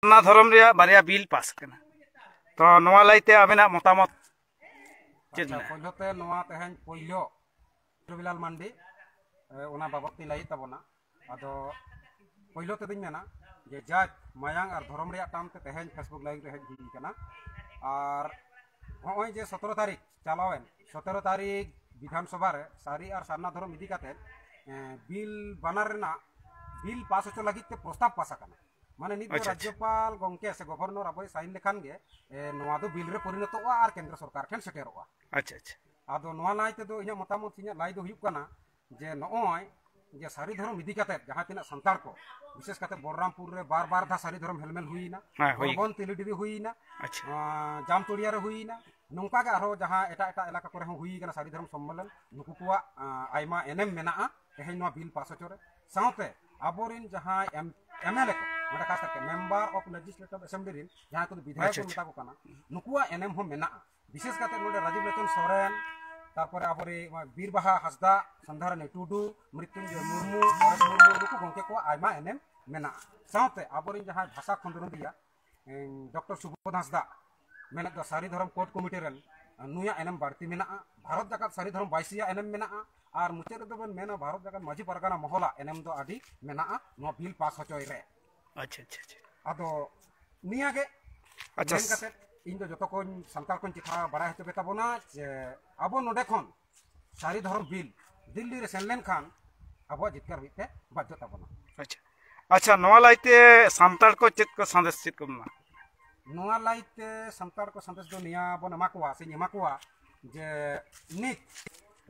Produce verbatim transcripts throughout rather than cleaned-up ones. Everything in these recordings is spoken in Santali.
ᱚᱱᱟ ᱫᱷᱚᱨᱚᱢ ᱨᱮᱭᱟᱜ ᱵᱟᱨᱭᱟ ᱵᱤᱞ ᱯᱟᱥ ᱟᱠᱟᱱᱟ᱾ ᱛᱚ ᱱᱚᱣᱟ ᱞᱟᱹᱭᱛᱮ ᱟᱵᱮᱱᱟᱜ ᱢᱚᱛᱟᱢᱚᱛ ᱪᱮᱫ ᱟᱪᱪᱷᱟ, ᱢᱮᱱᱟᱜᱼᱟ? ᱯᱳᱭᱞᱳ ᱛᱮ ᱱᱚᱣᱟ ᱛᱮᱦᱮᱧ ᱯᱳᱭᱞᱳ ᱨᱚᱵᱤᱞᱟᱞ ᱢᱟᱱᱰᱤ, ᱮ, ᱚᱱᱟ ᱵᱟᱵᱚᱫ ᱛᱤᱧ ᱞᱟᱹᱭᱮᱫ ᱛᱟᱵᱚᱱᱟ᱾ ᱟᱫᱚ ᱯᱳᱭᱞᱳ ᱛᱮᱫᱚᱧ ᱢᱮᱱᱟ ᱡᱮ ᱡᱟᱛ, ᱢᱟᱭᱟᱝ ᱟᱨ ᱫᱷᱚᱨᱚᱢ ᱨᱮᱭᱟᱜ ᱴᱟᱢ ᱛᱮ ᱛᱮᱦᱮᱧ Facebook live ᱨᱮ ᱦᱮᱡ ᱦᱩᱭ ᱠᱟᱱᱟ᱾ ᱟᱨ ᱦᱚᱸᱜᱼᱚᱭ ᱡᱮ ᱥᱚᱛᱨᱚ ᱛᱟᱹᱨᱤᱠᱷ ᱪᱟᱞᱟᱣᱮᱱ, ᱥᱚᱛᱨᱚ ᱛᱟᱹᱨᱤᱠᱷ ᱵᱤᱫᱷᱟᱱ ᱥᱚᱵᱷᱟ ᱨᱮ ᱥᱟᱹᱨᱤ ᱟᱨ ᱥᱟᱨᱱᱟ ᱫᱷᱚᱨᱚᱢ ᱤᱫᱤ ᱠᱟᱛᱮ, ᱮ, ᱵᱤᱞ ᱵᱟᱱᱟᱨ ᱨᱮᱱᱟᱜ ᱵᱤᱞ ᱯᱟᱥ ᱦᱚᱪᱚ ᱞᱟᱹᱜᱤᱫ ᱛᱮ ᱯᱨᱚᱥᱛᱟᱵ ᱯᱟᱥ ᱟᱠᱟᱱᱟ᱾ ᱢᱟᱱᱮ ᱱᱤᱛ ᱫᱚ ᱟᱪᱪᱷᱟ, ᱟᱪᱪᱷᱟ᱾ ᱨᱟᱡᱽᱡᱚᱯᱟᱞ ᱜᱚᱢᱠᱮ ᱥᱮ ᱜᱚᱵᱷᱚᱨᱱᱚᱨ ᱟᱵᱚᱭ ᱥᱟᱭᱤᱱ ᱞᱮᱠᱷᱟᱱ ᱜᱮ, ᱮ, ᱱᱚᱣᱟ ᱫᱚ ᱵᱤᱞ ᱨᱮ ᱯᱚᱨᱤᱱᱚᱛᱚᱜᱼᱟ ᱟᱨ ᱠᱮᱱᱫᱨᱚ ᱥᱚᱨᱠᱟᱨ ᱴᱷᱮᱱ ᱥᱮᱴᱮᱨᱚᱜᱼᱟ᱾ ᱟᱪᱪᱷᱟ, ᱟᱪᱪᱷᱟ᱾ ᱟᱫᱚ ᱱᱚᱣᱟ ᱞᱟᱹᱭ ᱛᱮᱫᱚ ᱤᱧᱟᱹᱜ ᱢᱚᱛᱟᱢᱚᱛ, ᱤᱧᱟᱹᱜ ᱞᱟᱹᱭ ᱫᱚ ᱦᱩᱭᱩᱜ ᱠᱟᱱᱟ ᱡᱮ ᱱᱚᱜᱼᱚᱭ ᱡᱮ ᱥᱟᱹᱨᱤ ᱫᱷᱚᱨᱚᱢ ᱤᱫᱤ ᱠᱟᱛᱮ ᱡᱟᱦᱟᱸ ᱛᱤᱱᱟᱹᱜ ᱥᱟᱱᱛᱟᱲ ᱠᱚ, ᱵᱤᱥᱮᱥ ᱠᱟᱛᱮ ᱵᱚᱞᱨᱟᱢᱯᱩᱨ ᱨᱮ ᱵᱟᱨ ᱵᱟᱨ ᱫᱷᱟᱣ ᱥᱟᱹᱨᱤ ᱫᱷᱚᱨᱚᱢ ᱦᱮᱞᱢᱮᱞ ᱦᱩᱭᱱᱟ, ᱦᱮᱸ, ᱦᱩᱭ᱾ ᱵᱚᱨᱵᱚᱱ ᱛᱤᱞᱤᱰᱤ ᱨᱮ ᱦᱩᱭᱱᱟ, ᱟᱪᱪᱷᱟ᱾ ᱟᱸ, ᱡᱟᱢᱛᱚᱲᱤᱭᱟ ᱨᱮ ᱦᱩᱭᱱᱟ, ᱱᱚᱝᱠᱟ ᱜᱮ ᱟᱨᱦᱚᱸ ᱡᱟᱦᱟᱸ ᱮᱴᱟᱜ ᱮᱴᱟᱜ ᱮᱞᱟᱠᱟ ᱠᱚᱨᱮ ᱦᱚᱸ ᱦᱩᱭ ᱠᱟᱱᱟ ᱥᱟᱹᱨᱤ ᱫᱷᱚᱨᱚᱢ ᱥᱚᱢᱢᱮᱞᱚᱱ, ᱱᱩᱠᱩ ᱠᱚᱣᱟᱜ, ᱟᱸ, ᱟᱭᱢᱟ ᱮᱱᱮᱢ ᱢᱮᱱᱟᱜᱼᱟ ᱛᱮᱦᱮᱧ ᱱᱚᱣᱟ ᱵᱤᱞ ᱯᱟᱥ ᱦᱚᱪᱚ ᱨᱮ᱾ ᱥᱟᱶᱛᱮ ᱟᱵᱚᱨᱮᱱ ᱡᱟᱦᱟᱸᱭ ᱮᱢ-, MLA ᱠᱚ, ᱱᱚᱰᱮ ᱠᱷᱟᱥ ᱠᱟᱨᱛᱮ Member of Legislative Assembly ᱨᱮᱱ ᱡᱟᱦᱟᱸᱭ ᱠᱚᱫᱚ ᱵᱤᱫᱷᱟᱭᱚᱠ ᱟᱪᱪᱷᱟ, ᱵᱚᱱ ᱟᱪᱪᱷᱟ᱾ ᱢᱮᱛᱟ ᱠᱚ ᱠᱟᱱᱟ, ᱱᱩᱠᱩᱣᱟᱜ ᱮᱱᱮᱢ ᱦᱚᱸ ᱢᱮᱱᱟᱜᱼᱟ᱾ ᱵᱤᱥᱮᱥ ᱠᱟᱛᱮ ᱱᱚᱰᱮ ᱨᱟᱡᱤᱵ ᱞᱳᱪᱚᱱ ᱥᱚᱨᱮᱱ, ᱛᱟᱨᱯᱚᱨᱮ ᱟᱵᱚᱨᱮᱱ ᱵᱤᱨ ᱵᱟᱦᱟ ᱦᱟᱸᱥᱫᱟ, ᱥᱟᱱᱫᱷᱟᱨᱟᱱᱤ ᱴᱩᱰᱩ, ᱢᱨᱤᱛᱭᱩᱧᱡᱚᱭ ᱢᱩᱨᱢᱩ, ᱯᱚᱨᱮᱥ ᱢᱩᱨᱢᱩ, ᱱᱩᱠᱩ ᱜᱚᱢᱠᱮ ᱠᱚᱣᱟᱜ ᱟᱭᱢᱟ ᱮᱱᱮᱢ ᱢᱮᱱᱟᱜᱼᱟ᱾ ᱥᱟᱶᱛᱮ ᱟᱵᱚᱨᱮᱱ ᱡᱟᱦᱟᱸᱭ ᱵᱷᱟᱥᱟ ᱠᱷᱚᱸᱫᱽᱨᱚᱸᱫᱤᱭᱟ, ᱮᱸ, ᱰᱚᱠᱴᱚᱨ ᱥᱩᱵᱳᱫᱷ ᱦᱟᱸᱥᱫᱟ, ᱢᱮᱱᱮᱫ ᱫᱚ ᱥᱟᱹᱨᱤ ᱫᱷᱚᱨᱚᱢ ᱠᱳᱰ ᱠᱚᱢᱤᱴᱤ ᱨᱮᱱ, ᱱᱩᱭᱟᱜ ᱮᱱᱮᱢ ᱵᱟᱹᱲᱛᱤ ᱢᱮᱱᱟᱜᱼᱟ᱾ ᱵᱷᱟᱨᱚᱛ ᱡᱟᱠᱟᱛ ᱥᱟᱹᱨᱤ ᱫᱷᱚᱨᱚᱢ ᱵᱟᱭᱥᱤᱭᱟᱜ ᱮᱱᱮᱢ ᱢᱮᱱᱟᱜᱼᱟ᱾ ᱟᱨ ᱢᱩᱪᱟᱹᱫ ᱨᱮᱫᱚ ᱵᱚᱱ ᱢᱮᱱᱟ ᱵᱷᱟᱨᱚᱛ ᱡᱟᱠᱟᱛ ᱢᱟᱹᱡᱷᱤ ᱯᱟᱨᱜᱟᱱᱟ ᱢᱚᱦᱚᱞᱟᱜ ᱮᱱᱮᱢ ᱫᱚ ᱟᱹᱰᱤ ᱢᱮᱱᱟᱜᱼᱟ ᱱᱚᱣᱟ ᱵᱤᱞ ᱯᱟᱥ ᱦᱚᱪᱚᱭ ᱨᱮ᱾ ᱟᱪᱪᱷᱟ, ᱟᱪᱪᱷᱟ, ᱟᱪᱪᱷᱟ᱾ ᱟᱫᱚ ᱱᱤᱭᱟᱹ ᱜᱮ ᱟᱪᱪᱷᱟ᱾ ᱢᱮᱱ ᱠᱟᱛᱮ ᱤᱧ ᱫᱚ ᱡᱚᱛᱚ ᱠᱚᱧ, ᱥᱟᱱᱛᱟᱲ ᱠᱚᱧ ᱪᱮᱴᱷᱟ ᱵᱟᱲᱟᱭ ᱦᱚᱪᱚ ᱯᱮ ᱛᱟᱵᱚᱱᱟ ᱡᱮ ᱟᱵᱚ ᱱᱚᱰᱮ ᱠᱷᱚᱱ ᱥᱟᱹᱨᱤ ᱫᱷᱚᱨᱚᱢ ᱵᱤᱞ ᱫᱤᱞᱞᱤ ᱨᱮ ᱥᱮᱱ ᱞᱮᱱᱠᱷᱟᱱ ᱟᱵᱚᱣᱟᱜ ᱡᱤᱛᱠᱟᱹᱨ ᱦᱩᱭᱩᱜ ᱛᱮ ᱵᱟᱫᱽᱫᱷᱚ ᱛᱟᱵᱚᱱᱟ᱾ ᱟᱪᱪᱷᱟ, ᱟᱪᱪᱷᱟ, ᱱᱚᱣᱟ ᱞᱟᱹᱭᱛᱮ ᱥᱟᱱᱛᱟᱲ ᱠᱚ ᱪᱮᱫ ᱠᱚ ᱥᱟᱸᱫᱮᱥ ᱪᱮᱫ ᱠᱚ ᱮᱢᱟ? ᱱᱚᱣᱟ ᱞᱟᱹᱭᱛᱮ ᱥᱟᱱᱛᱟᱲ ᱠᱚ ᱥᱟᱸᱫᱮᱥ ᱫᱚ ᱱᱤᱭᱟᱹ ᱵᱚᱱ ᱮᱢᱟ ᱠᱚᱣᱟ ᱥᱮᱧ ᱮᱢᱟ ᱠᱚᱣᱟ ᱡᱮ ᱱᱤᱛ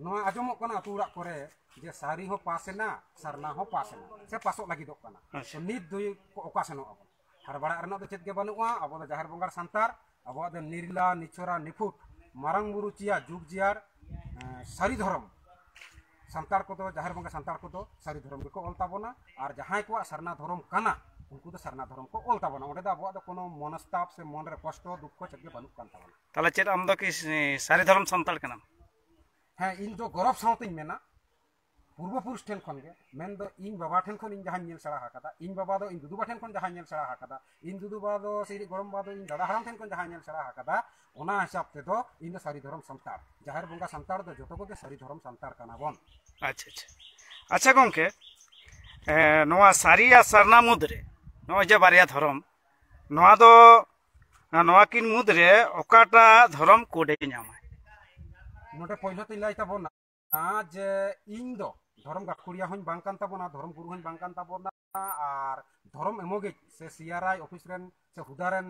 ᱱᱚᱣᱟ ᱟᱸᱡᱚᱢᱚᱜ ᱠᱟᱱᱟ ᱟᱹᱛᱩ ᱚᱲᱟᱜ ᱠᱚᱨᱮ ᱡᱮ ᱥᱟᱹᱨᱤ ᱦᱚᱸ ᱯᱟᱥ ᱮᱱᱟ, ᱥᱟᱨᱱᱟ ᱦᱚᱸ ᱯᱟᱥ ᱮᱱᱟ ᱥᱮ ᱯᱟᱥᱚᱜ ᱞᱟᱹᱜᱤᱫᱚᱜ ᱠᱟᱱᱟ᱾ ᱟᱪᱪᱷᱟ᱾ ᱛᱚ ᱱᱤᱛ ᱫᱚ ᱚᱠᱟ ᱥᱮᱱᱚᱜ ᱟᱵᱚᱱ? ᱦᱟᱨᱵᱟᱲᱟᱜ ᱨᱮᱱᱟᱜ ᱫᱚ ᱪᱮᱫ ᱜᱮ ᱵᱟᱹᱱᱩᱜᱼᱟ᱾ ᱟᱵᱚ ᱫᱚ ᱡᱟᱦᱮᱨ ᱵᱚᱸᱜᱟ ᱥᱟᱱᱛᱟᱲ, ᱟᱵᱚᱣᱟᱜ ᱫᱚ ᱱᱤᱨᱞᱟ, ᱱᱤᱪᱷᱚᱨᱟ, ᱱᱤᱯᱷᱩᱴ, ᱢᱟᱨᱟᱝ ᱵᱩᱨᱩ ᱪᱮᱭᱟ, ᱡᱩᱜᱽ ᱡᱮᱭᱟᱨ, ᱮᱸ, ᱥᱟᱹᱨᱤ ᱫᱷᱚᱨᱚᱢ᱾ ᱥᱟᱱᱛᱟᱲ ᱠᱚᱫᱚ, ᱡᱟᱦᱮᱨ ᱵᱚᱸᱜᱟ ᱥᱟᱱᱛᱟᱲ ᱠᱚᱫᱚ ᱥᱟᱹᱨᱤ ᱫᱷᱚᱨᱚᱢ ᱜᱮᱠᱚ ᱚᱞ ᱛᱟᱵᱚᱱᱟ, ᱟᱨ ᱡᱟᱦᱟᱸᱭ ᱠᱚᱣᱟᱜ ᱥᱟᱨᱱᱟ ᱫᱷᱚᱨᱚᱢ ᱠᱟᱱᱟ, ᱩᱱᱠᱩ ᱫᱚ ᱥᱟᱨᱱᱟ ᱫᱷᱚᱨᱚᱢ ᱠᱚ ᱚᱞ ᱛᱟᱵᱚᱱᱟ᱾ ᱚᱸᱰᱮ ᱫᱚ ᱟᱵᱚᱣᱟᱜ ᱫᱚ ᱠᱳᱱᱳ ᱢᱚᱱᱚᱥᱛᱟᱯ ᱥᱮ ᱢᱚᱱ ᱨᱮ ᱠᱚᱥᱴᱚ, ᱫᱩᱠᱠᱷᱚ ᱪᱮᱫ ᱜᱮ ᱵᱟᱹᱱᱩᱜ ᱠᱟᱱ ᱛᱟᱵᱚᱱᱟ᱾ ᱛᱟᱦᱚᱞᱮ ᱪᱮᱫ ᱟᱢ ᱫᱚ ᱠᱤ ᱥᱟᱹᱨᱤ ᱫᱷᱚᱨᱚᱢ ᱥᱟᱱᱛᱟᱲ ᱠᱟᱱᱟᱢ? ᱦᱮᱸ, ᱤᱧ ᱫᱚ ᱜᱚᱨᱚᱵᱽ ᱥᱟᱶᱛᱮᱧ ᱢᱮᱱᱟ, ᱯᱩᱨᱵᱚ ᱯᱩᱨᱩᱥ ᱴᱷᱮᱱ ᱠᱷᱚᱱ ᱜᱮ, ᱢᱮᱱᱫᱚ ᱤᱧ ᱵᱟᱵᱟ ᱴᱷᱮᱱ ᱠᱷᱚᱱ ᱤᱧ ᱡᱟᱦᱟᱸᱧ ᱧᱮᱞ ᱥᱮᱬᱟ ᱟᱠᱟᱫᱟ, ᱤᱧ ᱵᱟᱵᱟ ᱫᱚ ᱤᱧ ᱫᱩᱫᱩ ᱵᱟ ᱴᱷᱮᱱ ᱠᱷᱚᱱ ᱡᱟᱦᱟᱸᱧ ᱧᱮᱞ ᱥᱮᱬᱟ ᱟᱠᱟᱫᱟ, ᱤᱧ ᱫᱩᱫᱩ ᱵᱟ ᱫᱚ ᱥᱮ ᱤᱧ ᱜᱚᱲᱚᱢ ᱵᱟ ᱫᱚ ᱤᱧ ᱫᱟᱫᱟ ᱦᱟᱲᱟᱢ ᱴᱷᱮᱱ ᱠᱷᱚᱱ ᱡᱟᱦᱟᱸᱧ ᱧᱮᱞ ᱥᱮᱬᱟ ᱟᱠᱟᱫᱟ, ᱚᱱᱟ ᱦᱤᱥᱟᱹᱵ ᱛᱮᱫᱚ ᱤᱧ ᱫᱚ ᱥᱟᱹᱨᱤ ᱫᱷᱚᱨᱚᱢ ᱥᱟᱱᱛᱟᱲ, ᱡᱟᱦᱮᱨ ᱵᱚᱸᱜᱟ ᱥᱟᱱᱛᱟᱲ ᱫᱚ ᱡᱚᱛᱚ ᱠᱚᱜᱮ ᱥᱟᱹᱨᱤ ᱫᱷᱚᱨᱚᱢ ᱥᱟᱱᱛᱟᱲ ᱠᱟᱱᱟ ᱵᱚᱱ᱾ ᱟᱪᱪᱷᱟ, ᱟᱪᱪᱷᱟ᱾ ᱟᱪᱪᱷᱟ ᱜᱚᱢᱠᱮ, ᱮ, ᱱᱚᱣᱟ ᱥᱟᱹᱨᱤ ᱟᱨ ᱥᱟᱨᱱᱟ ᱢᱩᱫᱽᱨᱮ ᱱᱚᱜᱼᱚᱭ ᱡᱮ ᱵᱟᱨᱭᱟ ᱫᱷᱚᱨᱚᱢ, ᱱᱚᱣᱟ ᱫᱚ, ᱱᱚᱣᱟ ᱠᱤᱱ ᱢᱩᱫᱽᱨᱮ ᱚᱠᱟᱴᱟᱜ ᱫᱷᱚᱨᱚᱢ ᱠᱳᱰᱮ ᱧᱟᱢᱟ? ᱱᱚᱰᱮ ᱯᱳᱭᱞᱳ ᱛᱮᱧ ᱞᱟᱹᱭ ᱛᱟᱵᱚᱱᱟ ᱡᱮ ᱤᱧ ᱫᱚ ᱫᱷᱚᱨᱚᱢ ᱜᱟᱹᱠᱷᱩᱲᱤᱭᱟᱹ ᱦᱚᱧ ᱵᱟᱝ ᱠᱟᱱ ᱛᱟᱵᱚᱱᱟ, ᱫᱷᱚᱨᱚᱢ ᱜᱩᱨᱩ ᱦᱚᱧ ᱵᱟᱝ ᱠᱟᱱ ᱛᱟᱵᱚᱱᱟ, ᱟᱨ ᱫᱷᱚᱨᱚᱢ ᱮᱢᱚᱜᱤᱡ ᱥᱮ ᱥᱤ ᱟᱨ ᱟᱭ ᱚᱯᱷᱤᱥ ᱨᱮᱱ ᱥᱮ ᱦᱩᱫᱟ ᱨᱮᱱ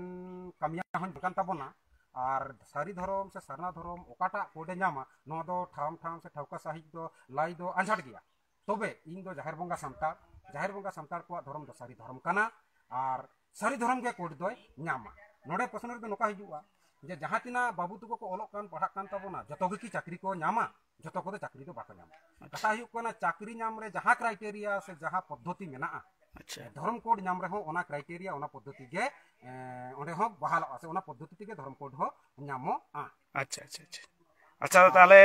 ᱠᱟᱹᱢᱤᱭᱟᱹ ᱦᱚᱧ ᱵᱟᱝ ᱠᱟᱱ ᱛᱟᱵᱚᱱᱟ᱾ ᱟᱨ ᱥᱟᱹᱨᱤ ᱫᱷᱚᱨᱚᱢ ᱥᱮ ᱥᱟᱨᱱᱟ ᱫᱷᱚᱨᱚᱢ ᱚᱠᱟᱴᱟᱜ ᱠᱳᱰᱮ ᱧᱟᱢᱟ, ᱱᱚᱣᱟ ᱫᱚ ᱴᱷᱟᱢ ᱴᱷᱟᱢ ᱥᱮ ᱴᱷᱟᱹᱣᱠᱟᱹ ᱥᱟᱹᱦᱤᱡ ᱫᱚ ᱞᱟᱹᱭ ᱫᱚ ᱟᱸᱡᱷᱟᱴ ᱜᱮᱭᱟ᱾ ᱛᱚᱵᱮ ᱤᱧ ᱫᱚ ᱡᱟᱦᱮᱨ ᱵᱚᱸᱜᱟ ᱥᱟᱱᱛᱟᱲ, ᱡᱟᱦᱮᱨ ᱵᱚᱸᱜᱟ ᱥᱟᱱᱛᱟᱲ ᱠᱚᱣᱟᱜ ᱫᱷᱚᱨᱚᱢ ᱫᱚ ᱥᱟᱹᱨᱤ ᱫᱷᱚᱨᱚᱢ ᱠᱟᱱᱟ, ᱟᱨ ᱥᱟᱹᱨᱤ ᱫᱷᱚᱨᱚᱢ ᱜᱮ ᱠᱳᱰ ᱫᱚᱭ ᱧᱟᱢᱟ᱾ ᱱᱚᱰᱮ ᱯᱨᱚᱥᱱᱚ ᱨᱮᱫᱚ ᱱᱚᱝᱠᱟ ᱦᱤᱡᱩᱜᱼᱟ ᱡᱮ ᱡᱟᱦᱟᱸ ᱛᱤᱱᱟᱹᱜ ᱵᱟᱹᱵᱩ ᱛᱟᱠᱚ ᱠᱚ ᱚᱞᱚᱜ ᱠᱟᱱ, ᱯᱟᱲᱦᱟᱜ ᱠᱟᱱ ᱛᱟᱵᱚᱱᱟ, ᱡᱚᱛᱚ ᱜᱮ ᱠᱤ ᱪᱟᱹᱠᱨᱤ ᱠᱚ ᱧᱟᱢᱟ? ᱡᱚᱛᱚ ᱠᱚᱫᱚ ᱪᱟᱹᱠᱨᱤ ᱫᱚ ᱵᱟᱠᱚ ᱧᱟᱢᱟ᱾ ᱟᱪᱪᱷᱟ᱾ ᱠᱟᱛᱷᱟ ᱦᱩᱭᱩᱜ ᱠᱟᱱᱟ, ᱪᱟᱹᱠᱨᱤ ᱧᱟᱢ ᱨᱮ ᱡᱟᱦᱟᱸ ᱠᱨᱟᱭᱴᱮᱨᱤᱭᱟ ᱥᱮ ᱡᱟᱦᱟᱸ ᱯᱚᱫᱽᱫᱷᱚᱛᱤ ᱢᱮᱱᱟᱜᱼᱟ, ᱟᱪᱪᱷᱟ᱾ ᱫᱷᱚᱨᱚᱢ ᱠᱳᱰ ᱧᱟᱢ ᱨᱮᱦᱚᱸ ᱚᱱᱟ ᱠᱨᱟᱭᱴᱮᱨᱤᱭᱟ, ᱚᱱᱟ ᱯᱚᱫᱽᱫᱷᱚᱛᱤ ᱜᱮ, ᱮ, ᱚᱸᱰᱮ ᱦᱚᱸ ᱵᱟᱦᱟᱞᱚᱜᱼᱟ ᱥᱮ ᱚᱱᱟ ᱯᱚᱫᱽᱫᱷᱚᱛᱤ ᱛᱮᱜᱮ ᱫᱷᱚᱨᱚᱢ ᱠᱳᱰ ᱦᱚᱸ ᱧᱟᱢᱚᱜᱼᱟ᱾ ᱟᱪᱪᱷᱟ, ᱟᱪᱪᱷᱟ, ᱟᱪᱪᱷᱟ᱾ ᱟᱪᱪᱷᱟ, ᱟᱨ ᱛᱟᱦᱚᱞᱮ,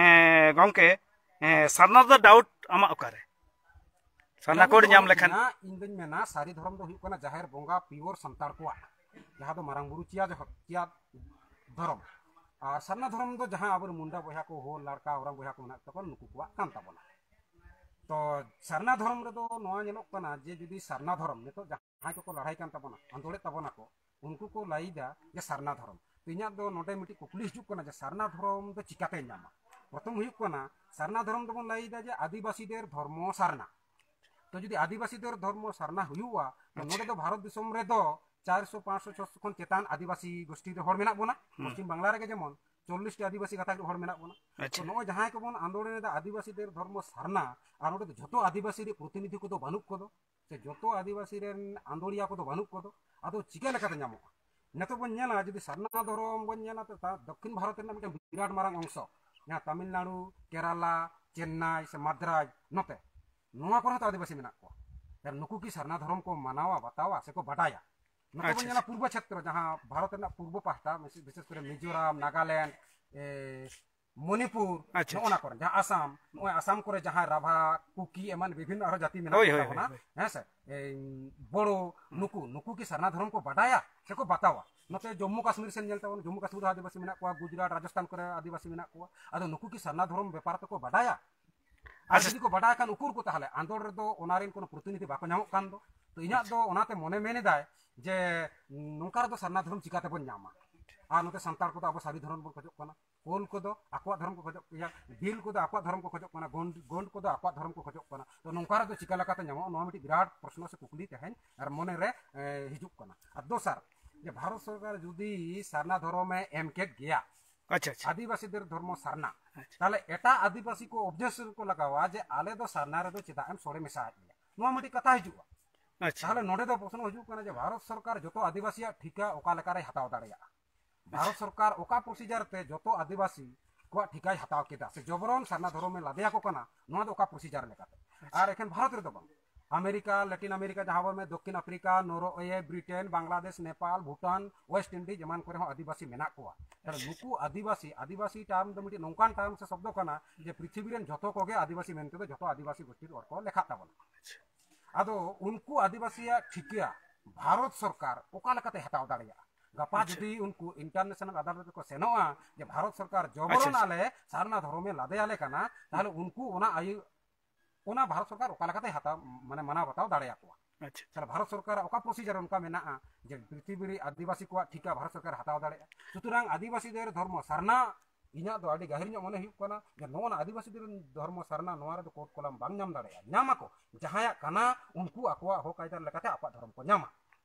ᱮ, ᱜᱚᱢᱠᱮ, ᱮ, ᱥᱟᱨᱱᱟ ᱫᱚ ᱰᱟᱣᱩᱴ ᱟᱢᱟᱜ ᱚᱠᱟᱨᱮ? ᱥᱟᱨᱱᱟ ᱠᱳᱰ ᱧᱟᱢ ᱞᱮᱠᱷᱟᱱ? ᱤᱧ ᱫᱚᱧ ᱢᱮᱱᱟ, ᱥᱟᱹᱨᱤ ᱫᱷᱚᱨᱚᱢ ᱫᱚ ᱦᱩᱭᱩᱜ ᱠᱟᱱᱟ ᱡᱟᱦᱮᱨ ᱵᱚᱸᱜᱟ ᱯᱤᱭᱳᱨ ᱥᱟᱱᱛᱟᱲ ᱠᱚᱣᱟᱜ, ᱡᱟᱦᱟᱸ ᱫᱚ ᱢᱟᱨᱟᱝ ᱵᱩᱨᱩ ᱪᱮᱭᱟ ᱡᱚᱦᱚ-, ᱪᱮᱭᱟ ᱫᱷᱚᱨᱚᱢ᱾ ᱟᱨ ᱥᱟᱨᱱᱟ ᱫᱷᱚᱨᱚᱢ ᱫᱚ ᱡᱟᱦᱟᱸ ᱟᱵᱚᱨᱮᱱ ᱢᱩᱱᱰᱟ ᱵᱚᱭᱦᱟ ᱠᱚ, ᱦᱳ, ᱞᱟᱲᱠᱟ, ᱳᱨᱟᱝ ᱵᱚᱭᱦᱟ ᱠᱚ ᱢᱮᱱᱟᱜ ᱛᱟᱵᱚᱱ, ᱱᱩᱠᱩ ᱠᱚᱣᱟᱜ ᱠᱟᱱ ᱛᱟᱵᱚᱱᱟ᱾ ᱛᱚ ᱥᱟᱨᱱᱟ ᱫᱷᱚᱨᱚᱢ ᱨᱮᱫᱚ ᱱᱚᱣᱟ ᱧᱮᱞᱚᱜ ᱠᱟᱱᱟ ᱡᱮ ᱡᱩᱫᱤ ᱥᱟᱨᱱᱟ ᱫᱷᱚᱨᱚᱢ ᱱᱤᱛᱚᱜ ᱡᱟᱦᱟᱸᱭ ᱠᱚᱠᱚ ᱞᱟᱲᱦᱟᱭ ᱠᱟᱱ ᱛᱟᱵᱚᱱᱟ, ᱟᱸᱫᱳᱲᱮᱫ ᱛᱟᱵᱚᱱᱟ ᱠᱚ, ᱩᱱᱠᱩ ᱠᱚ ᱞᱟᱹᱭᱫᱟ ᱡᱮ ᱥᱟᱨᱱᱟ ᱫᱷᱚᱨᱚᱢ᱾ ᱛᱚ ᱤᱧᱟᱹᱜ ᱫᱚ ᱱᱚᱰᱮ ᱢᱤᱫᱴᱤᱡ ᱠᱩᱠᱞᱤ ᱦᱤᱡᱩᱜ ᱠᱟᱱᱟ ᱡᱮ ᱥᱟᱨᱱᱟ ᱫᱷᱚᱨᱚᱢ ᱫᱚ ᱪᱤᱠᱟᱛᱮ ᱧᱟᱢᱟ? ᱯᱨᱚᱛᱷᱚᱢ ᱦᱩᱭᱩᱜ ᱠᱟᱱᱟ, ᱥᱟᱨᱱᱟ ᱫᱷᱚᱨᱚᱢ ᱫᱚᱵᱚᱱ ᱞᱟᱹᱭᱫᱟ ᱡᱮ ᱟᱹᱫᱤᱵᱟᱹᱥᱤ ᱫᱮᱨ ᱫᱷᱚᱨᱢᱚ ᱥᱟᱨᱱᱟ᱾ ᱛᱚ ᱡᱩᱫᱤ ᱟᱹᱫᱤᱵᱟᱹᱥᱤ ᱫᱮᱨ ᱫᱷᱚᱨᱢᱚ ᱥᱟᱨᱱᱟ ᱦᱩᱭᱩᱜᱼᱟ, ᱛᱚ ᱟᱪᱪᱷᱟ᱾ ᱱᱚᱰᱮ ᱫᱚ ᱵᱷᱟᱨᱚᱛ ᱫᱤᱥᱚᱢ ᱨᱮᱫᱚ ᱪᱟᱨᱥᱚ ᱯᱟᱸᱪᱥᱚ ᱪᱷᱚᱥᱚ ᱠᱷᱚᱱ ᱪᱮᱛᱟᱱ ᱟᱹᱫᱤᱵᱟᱹᱥᱤ ᱜᱳᱥᱴᱤ ᱨᱮ ᱦᱚᱲ ᱢᱮᱱᱟᱜ ᱵᱚᱱᱟ᱾ ᱦᱩᱸ᱾ ᱯᱚᱥᱪᱤᱢ ᱵᱟᱝᱞᱟ ᱨᱮᱜᱮ ᱡᱮᱢᱚᱱ ᱪᱚᱞᱞᱤᱥ ᱴᱤ ᱟᱹᱫᱤᱵᱟᱹᱥᱤ ᱜᱟᱛᱟᱠ ᱨᱮ ᱦᱚᱲ ᱢᱮᱱᱟᱜ ᱵᱚᱱᱟ᱾ ᱟᱪᱪᱷᱟ᱾ ᱛᱚ ᱱᱚᱜᱼᱚᱭ ᱡᱟᱦᱟᱸᱭ ᱠᱚᱵᱚᱱ ᱟᱸᱫᱳᱲᱚᱱ ᱮᱫᱟ ᱟᱹᱫᱤᱵᱟᱹᱥᱤ ᱫᱮᱨ ᱫᱷᱚᱨᱢᱚ ᱥᱟᱨᱱᱟ, ᱟᱨ ᱱᱚᱰᱮ ᱫᱚ ᱡᱷᱚᱛᱚ ᱟᱹᱫᱤᱵᱟᱹᱥᱤ ᱨᱮ ᱯᱨᱚᱛᱤᱱᱤᱫᱷᱤ ᱠᱚᱫᱚ ᱵᱟᱹᱱᱩᱜ ᱠᱚᱫᱚ, ᱥᱮ ᱡᱚᱛᱚ ᱟᱹᱫᱤᱵᱟᱹᱥᱤ ᱨᱮᱱ ᱟᱸᱫᱳᱲᱤᱭᱟᱹ ᱠᱚᱫᱚ ᱵᱟᱹᱱᱩᱜ ᱠᱚᱫᱚ, ᱟᱫᱚ ᱪᱤᱠᱟᱹ ᱞᱮᱠᱟᱛᱮ ᱧᱟᱢᱚᱜᱼᱟ? ᱱᱤᱛᱚᱜ ᱵᱚᱱ ᱧᱮᱞᱟ, ᱡᱩᱫᱤ ᱥᱟᱨᱱᱟ ᱫᱷᱚᱨᱚᱢ ᱵᱚᱱ ᱧᱮᱞᱟ, ᱛᱚ ᱛᱟ-, ᱫᱚᱠᱠᱷᱤᱱ ᱵᱷᱟᱨᱚᱛ ᱨᱮᱱᱟᱜ ᱢᱤᱫᱴᱟᱝ ᱵᱤᱨᱟᱴ ᱢᱟᱨᱟᱝ ᱚᱝᱥᱚ, ᱡᱟᱦᱟᱸ ᱛᱟᱢᱤᱞᱱᱟᱲᱩ, ᱠᱮᱨᱟᱞᱟ, ᱪᱮᱱᱱᱟᱭ ᱥᱮ ᱢᱟᱫᱽᱨᱟᱡᱽ, ᱱᱚᱛᱮ ᱱᱚᱣᱟ ᱠᱚᱨᱮ ᱦᱚᱸᱛᱚ ᱟᱹᱫᱤᱵᱟᱹᱥᱤ ᱢᱮᱱᱟᱜ ᱠᱚᱣᱟ᱾ ᱛᱟᱦᱞᱮ ᱱᱩᱠᱩ ᱠᱤ ᱥᱟᱨᱱᱟ ᱫᱷᱚᱨᱚᱢ ᱠᱚ ᱢᱟᱱᱟᱣᱟ, ᱵᱟᱛᱟᱣᱟ ᱥᱮᱠᱚ ᱵᱟᱰᱟᱭᱟ? ᱱᱚᱛᱮ ᱵᱚᱱ ᱟᱪᱪᱷᱟ, ᱧᱮᱞᱟ ᱟᱪᱪᱷᱟ᱾ ᱯᱩᱨᱵᱚ ᱪᱷᱮᱛᱨᱚ, ᱡᱟᱦᱟᱸ ᱵᱷᱟᱨᱚᱛ ᱨᱮᱱᱟᱜ ᱯᱩᱨᱵᱚ ᱯᱟᱦᱴᱟ, ᱵᱤᱥᱮᱥ ᱠᱚᱨᱮ ᱢᱤᱡᱳᱨᱟᱢ, ᱱᱟᱜᱟᱞᱮᱱᱰ, ᱮ, ᱢᱚᱱᱤᱯᱩᱨ, ᱟᱪᱪᱷᱟ, ᱱᱚᱜᱼᱚ ᱱᱟ ᱟᱪᱪᱷᱟ᱾ ᱠᱚᱨᱮ, ᱡᱟᱦᱟᱸ ᱟᱥᱟᱢ, ᱱᱚᱜᱼᱚᱭ ᱟᱥᱟᱢ ᱠᱚᱨᱮ ᱡᱟᱦᱟᱸᱭ ᱨᱟᱵᱷᱟ, ᱠᱩᱠᱤ ᱮᱢᱟᱱ ᱵᱤᱵᱷᱤᱱᱱᱚ ᱟᱨᱦᱚᱸ ᱡᱟᱹᱛᱤ ᱢᱮᱱᱟᱜ ᱦᱳᱭ, ᱠᱚ ᱦᱳᱭ, ᱛᱟᱵᱚᱱᱟ, ᱦᱳᱭ, ᱦᱳᱭ᱾ ᱦᱮᱸ ᱥᱮ, ᱮᱭ ᱵᱳᱲᱳ, ᱱᱩᱠᱩ, ᱱᱩᱠᱩ ᱠᱤ ᱥᱟᱨᱱᱟ ᱫᱷᱚᱨᱚᱢ ᱠᱚ ᱵᱟᱰᱟᱭᱟ ᱥᱮᱠᱚ ᱵᱟᱛᱟᱣᱟ? ᱱᱚᱛᱮ ᱡᱚᱢᱢᱩ ᱠᱟᱥᱢᱤᱨ ᱥᱮᱱ ᱧᱮᱞ ᱛᱟᱵᱚᱱ, ᱡᱚᱢᱢᱩ ᱠᱟᱥᱢᱤᱨ ᱨᱮ ᱟᱹᱫᱤᱵᱟᱹᱥᱤ ᱢᱮᱱᱟᱜ ᱠᱚᱣᱟ, ᱜᱩᱡᱽᱨᱟᱴ, ᱨᱟᱡᱚᱥᱛᱷᱟᱱ ᱠᱚᱨᱮ ᱟᱹᱫᱤᱵᱟᱹᱥᱤ ᱢᱮᱱᱟᱜ ᱠᱚᱣᱟ᱾ ᱟᱫᱚ ᱱᱩᱠᱩ ᱠᱤ ᱥᱟᱨᱱᱟ ᱫᱷᱚᱨᱚᱢ ᱵᱮᱯᱟᱨ ᱛᱮᱠᱚ ᱵᱟᱰᱟᱭᱟ? ᱟᱨ ᱟᱪᱪᱷᱟ᱾ ᱡᱩᱫᱤ ᱠᱚ ᱵᱟᱰᱟᱭ ᱠᱷᱟᱱ, ᱩᱠᱩᱨ ᱠᱚ ᱛᱟᱦᱚᱞᱮ? ᱟᱸᱫᱳᱲ ᱨᱮᱫᱚ ᱚᱱᱟ ᱨᱮᱱ ᱠᱳᱱᱳ ᱯᱨᱚᱛᱤᱱᱤᱫᱷᱤ ᱵᱟᱠᱚ ᱧᱟᱢᱚᱜ ᱠᱟᱱ ᱫᱚ᱾ ᱛᱚ ᱤᱧᱟᱹᱜ ᱟᱪᱪᱷᱟ᱾ ᱫᱚ ᱚᱱᱟᱛᱮ ᱢᱚᱱᱮ ᱢᱮᱱ ᱮᱫᱟᱭ ᱡᱮ ᱱᱚᱝᱠᱟ ᱨᱮᱫᱚ ᱥᱟᱨᱱᱟ ᱫᱷᱚᱨᱚᱢ ᱪᱤᱠᱟᱹ ᱛᱮᱵᱚᱱ ᱧᱟᱢᱟ? ᱟᱨ ᱱᱚᱛᱮ ᱥᱟᱱᱛᱟᱲ ᱠᱚᱫᱚ ᱟᱵᱚ ᱥᱟᱹᱨᱤ ᱫᱷᱚᱨᱚᱢ ᱵᱚᱱ ᱠᱷᱚᱡᱚᱜ ᱠᱟᱱᱟ᱾ ᱠᱳᱞ ᱠᱚᱫᱚ ᱟᱠᱚᱣᱟᱜ ᱫᱷᱚᱨᱚᱢ ᱠᱚ ᱠᱷᱚᱡᱚᱜ ᱜᱮᱭᱟ, ᱵᱷᱤᱞ ᱠᱚᱫᱚ ᱟᱠᱚᱣᱟᱜ ᱫᱷᱚᱨᱚᱢ ᱠᱚ ᱠᱷᱚᱡᱚᱜ ᱠᱟᱱᱟ, ᱜᱚᱱᱰ-, ᱜᱚᱱᱰ ᱠᱚᱫᱚ ᱟᱠᱚᱣᱟᱜ ᱫᱷᱚᱨᱚᱢ ᱠᱚ ᱠᱷᱚᱡᱚᱜ ᱠᱟᱱᱟ᱾ ᱛᱚ ᱱᱚᱝᱠᱟ ᱨᱮᱫᱚ ᱪᱤᱠᱟ ᱞᱮᱠᱟᱛᱮ ᱧᱟᱢᱚᱜᱼᱟ? ᱱᱚᱣᱟ ᱢᱤᱫᱴᱤᱡ ᱵᱤᱨᱟᱴ ᱯᱨᱚᱥᱱᱚ ᱥᱮ ᱠᱩᱠᱞᱤ ᱛᱮᱦᱮᱧ ᱟᱨ ᱢᱚᱱᱮ ᱨᱮ, ᱮ, ᱦᱤᱡᱩᱜ ᱠᱟᱱᱟ᱾ ᱟᱨ ᱫᱚᱥᱟᱨ, ᱡᱮ ᱵᱷᱟᱨᱚᱛ ᱥᱚᱨᱠᱟᱨ ᱡᱩᱫᱤ ᱥᱟᱨᱱᱟ ᱫᱷᱚᱨᱚᱢᱮ ᱮᱢ ᱠᱮᱫ ᱜᱮᱭᱟ, ᱟᱪᱪᱷᱟ, ᱟᱪᱪᱷᱟ᱾ ᱟᱹᱫᱤᱵᱟᱹᱥᱤ ᱫᱮᱨ ᱫᱷᱚᱨᱢᱚ ᱥᱟᱨᱱᱟ, ᱟᱪᱪᱷᱟ᱾ ᱛᱟᱦᱞᱮ ᱮᱴᱟᱜ ᱟᱹᱫᱤᱵᱟᱹᱥᱤ ᱠᱚ ᱚᱵᱡᱮᱠᱥᱚᱱ ᱠᱚ ᱞᱟᱜᱟᱣᱟ ᱡᱮ ᱟᱞᱮ ᱫᱚ ᱥᱟᱨᱱᱟ ᱨᱮᱫᱚ ᱪᱮᱫᱟᱜ ᱮᱢ ᱥᱚᱲᱮ ᱢᱮᱥᱟᱭᱮᱫ ᱞᱮᱭᱟ, ᱱᱚᱣᱟ ᱢᱤᱫᱴᱤᱡ ᱠᱟᱛᱷᱟ ᱦᱤᱡᱩᱜᱼᱟ᱾ ᱟᱪᱪᱷᱟ᱾ ᱛᱟᱦᱞᱮ ᱱᱚᱰᱮ ᱫᱚ ᱯᱨᱚᱥᱱᱚ ᱦᱤᱡᱩᱜ ᱠᱟᱱᱟ ᱡᱮ ᱵᱷᱟᱨᱚᱛ ᱥᱚᱨᱠᱟᱨ ᱡᱚᱛᱚ ᱟᱹᱫᱤᱵᱟᱹᱥᱤᱭᱟᱜ ᱴᱷᱤᱠᱟ ᱚᱠᱟ ᱞᱮᱠᱟᱨᱮᱭ ᱦᱟᱛᱟᱣ ᱫᱟᱲᱮᱭᱟᱜᱼᱟ? ᱵᱷᱟᱨᱚᱛ ᱟᱪᱪᱷᱟ᱾ ᱥᱚᱨᱠᱟᱨ ᱚᱠᱟ ᱯᱨᱚᱥᱤᱡᱟᱨ ᱛᱮ ᱡᱚᱛᱚ ᱟᱹᱫᱤᱵᱟᱹᱥᱤ ᱠᱚᱣᱟᱜ ᱴᱷᱤᱠᱟᱭ ᱦᱟᱛᱟᱣ ᱠᱮᱫᱟ ᱥᱮ ᱡᱚᱵᱚᱨᱚᱱ ᱥᱟᱨᱱᱟ ᱫᱷᱚᱨᱚᱢᱮ ᱞᱟᱫᱮᱭᱟᱠᱚ ᱠᱟᱱᱟ, ᱱᱚᱣᱟ ᱫᱚ ᱚᱠᱟ ᱯᱨᱚᱥᱤᱡᱟᱨ ᱞᱮᱠᱟᱛᱮ? ᱟᱪᱪᱷᱟ᱾ ᱟᱨ ᱮᱠᱷᱮᱱ ᱵᱷᱟᱨᱚᱛ ᱨᱮᱫᱚ ᱵᱟᱝ, ᱟᱢᱮᱨᱤᱠᱟ, ᱞᱮᱴᱤᱱ ᱟᱢᱮᱨᱤᱠᱟ, ᱡᱟᱦᱟᱸ ᱵᱚᱱ ᱢᱮᱱ ᱫᱚᱠᱠᱷᱤᱱ Africa, Norway, Britain, Bangladesh, Nepal, Bhutan, West Indies ᱮᱢᱟᱱ ᱠᱚᱨᱮ ᱦᱚᱸ ᱟᱹᱫᱤᱵᱟᱹᱥᱤ ᱢᱮᱱᱟᱜ ᱠᱚᱣᱟ᱾ ᱛᱟᱦᱞᱮ ᱟᱪᱪᱷᱟ, ᱱᱩᱠᱩ ᱟᱹᱫᱤᱵᱟᱹᱥᱤ, ᱟᱹᱫᱤᱵᱟᱹᱥᱤ ᱴᱟᱨᱢ ᱫᱚ ᱢᱤᱫᱴᱤᱡ ᱱᱚᱝᱠᱟᱱ ᱴᱟᱨᱢ ᱥᱮ ᱥᱚᱵᱫᱚ ᱠᱟᱱᱟ ᱡᱮ ᱯᱨᱤᱛᱷᱤᱵᱤ ᱨᱮᱱ ᱡᱷᱚᱛᱚ ᱠᱚᱜᱮ ᱟᱹᱫᱤᱵᱟᱹᱥᱤ ᱢᱮᱱᱛᱮ ᱫᱚ ᱡᱷᱚᱛᱚ ᱟᱹᱫᱤᱵᱟᱹᱥᱤ ᱜᱳᱥᱴᱤ ᱨᱮ ᱦᱚᱲ ᱠᱚ ᱞᱮᱠᱷᱟᱜ ᱛᱟᱵᱚᱱᱟ᱾ ᱟᱪᱪᱷᱟ᱾ ᱟᱫᱚ ᱩᱱᱠᱩ ᱟᱹᱫᱤᱵᱟᱹᱥᱤᱭᱟᱜ ᱴᱷᱤᱠᱟ ᱵᱷᱟᱨᱚᱛ ᱥᱚᱨᱠᱟᱨ ᱚᱠᱟ ᱞᱮᱠᱟᱛᱮ ᱦᱟᱛᱟᱣ ᱫᱟᱲᱮᱭᱟᱜᱼᱟ? ᱜᱟᱯᱟ ᱟᱪᱪᱷᱟ᱾ ᱡᱩᱫᱤ ᱩᱱᱠᱩ ᱤᱱᱴᱟᱨᱱᱮᱥᱚᱱᱟᱞ ᱟᱫᱟᱞᱚᱛ ᱨᱮᱠᱚ ᱥᱮᱱᱚᱜᱼᱟ ᱡᱮ ᱵᱷᱟᱨᱚᱛ ᱥᱚᱨᱠᱟᱨ ᱟᱪᱪᱷᱟ, ᱡᱚᱵᱚᱨᱚᱱ ᱟᱪᱪᱷᱟ᱾ ᱟᱞᱮ ᱥᱟᱨᱱᱟ ᱫᱷᱚᱨᱚᱢᱮ ᱞᱟᱫᱮᱭᱟᱞᱮ ᱠᱟᱱᱟ, ᱛᱟᱦᱞᱮ ᱩᱱᱠᱩ ᱚᱱᱟ ᱟᱭᱩ, ᱚᱱᱟ ᱵᱷᱟᱨᱚᱛ ᱥᱚᱨᱠᱟᱨ ᱚᱠᱟ ᱞᱮᱠᱟᱛᱮ ᱦᱟᱛᱟᱣ, ᱢᱟᱱᱮ ᱢᱟᱱᱟᱣ ᱵᱟᱛᱟᱣ ᱫᱟᱲᱮᱭᱟᱠᱚᱣᱟ? ᱟᱪᱪᱷᱟ᱾ ᱛᱟᱦᱞᱮ ᱵᱷᱟᱨᱚᱛ ᱥᱚᱨᱠᱟᱨᱟᱜ ᱚᱠᱟ ᱯᱨᱚᱥᱤᱡᱟᱨ ᱚᱱᱠᱟ ᱢᱮᱱᱟᱜᱼᱟ ᱡᱮ ᱯᱨᱤᱛᱷᱤᱵᱤ ᱨᱮ ᱟᱹᱫᱤᱵᱟᱹᱥᱤ ᱠᱚᱣᱟᱜ ᱴᱷᱤᱠᱟ ᱵᱷᱟᱨᱚᱛ ᱥᱚᱨᱠᱟᱨ ᱦᱟᱛᱟᱣ ᱫᱟᱲᱮᱭᱟᱜᱼᱟ? ᱥᱩᱛᱚᱨᱟᱝ ᱟᱹᱫᱤᱵᱟᱹᱥᱤ ᱫᱮᱨ ᱫᱷᱚᱨᱢᱚ ᱥᱟᱨᱱᱟ, ᱤᱧᱟᱹᱜ ᱫᱚ ᱟᱹᱰᱤ ᱜᱟᱹᱦᱤᱨ ᱧᱚᱜ ᱢᱚᱱᱮ ᱦᱩᱭᱩᱜ ᱠᱟᱱᱟ ᱡᱮ ᱱᱚᱜᱼᱚ ᱱᱟ ᱟᱹᱫᱤᱵᱟᱹᱥᱤ ᱫᱮᱨ ᱫᱷᱚᱨᱢᱚ ᱥᱟᱨᱱᱟ ᱱᱚᱣᱟ ᱨᱮᱫᱚ ᱠᱳᱰ ᱠᱚᱞᱚᱢ ᱵᱟᱝ ᱧᱟᱢ ᱫᱟᱲᱮᱭᱟᱜᱼᱟ᱾ ᱧᱟᱢ ᱟᱠᱚ, ᱡᱟᱦᱟᱸᱭᱟᱜ ᱠᱟᱱᱟ ᱩᱱᱠᱩ ᱟᱠᱚᱣᱟᱜ ᱦᱚᱠ ᱟᱭᱫᱟᱨ ᱞᱮᱠᱟᱛᱮ ᱟᱠᱚᱣᱟᱜ ᱫᱷᱚᱨᱚᱢ ᱠᱚ ᱧᱟᱢᱟ᱾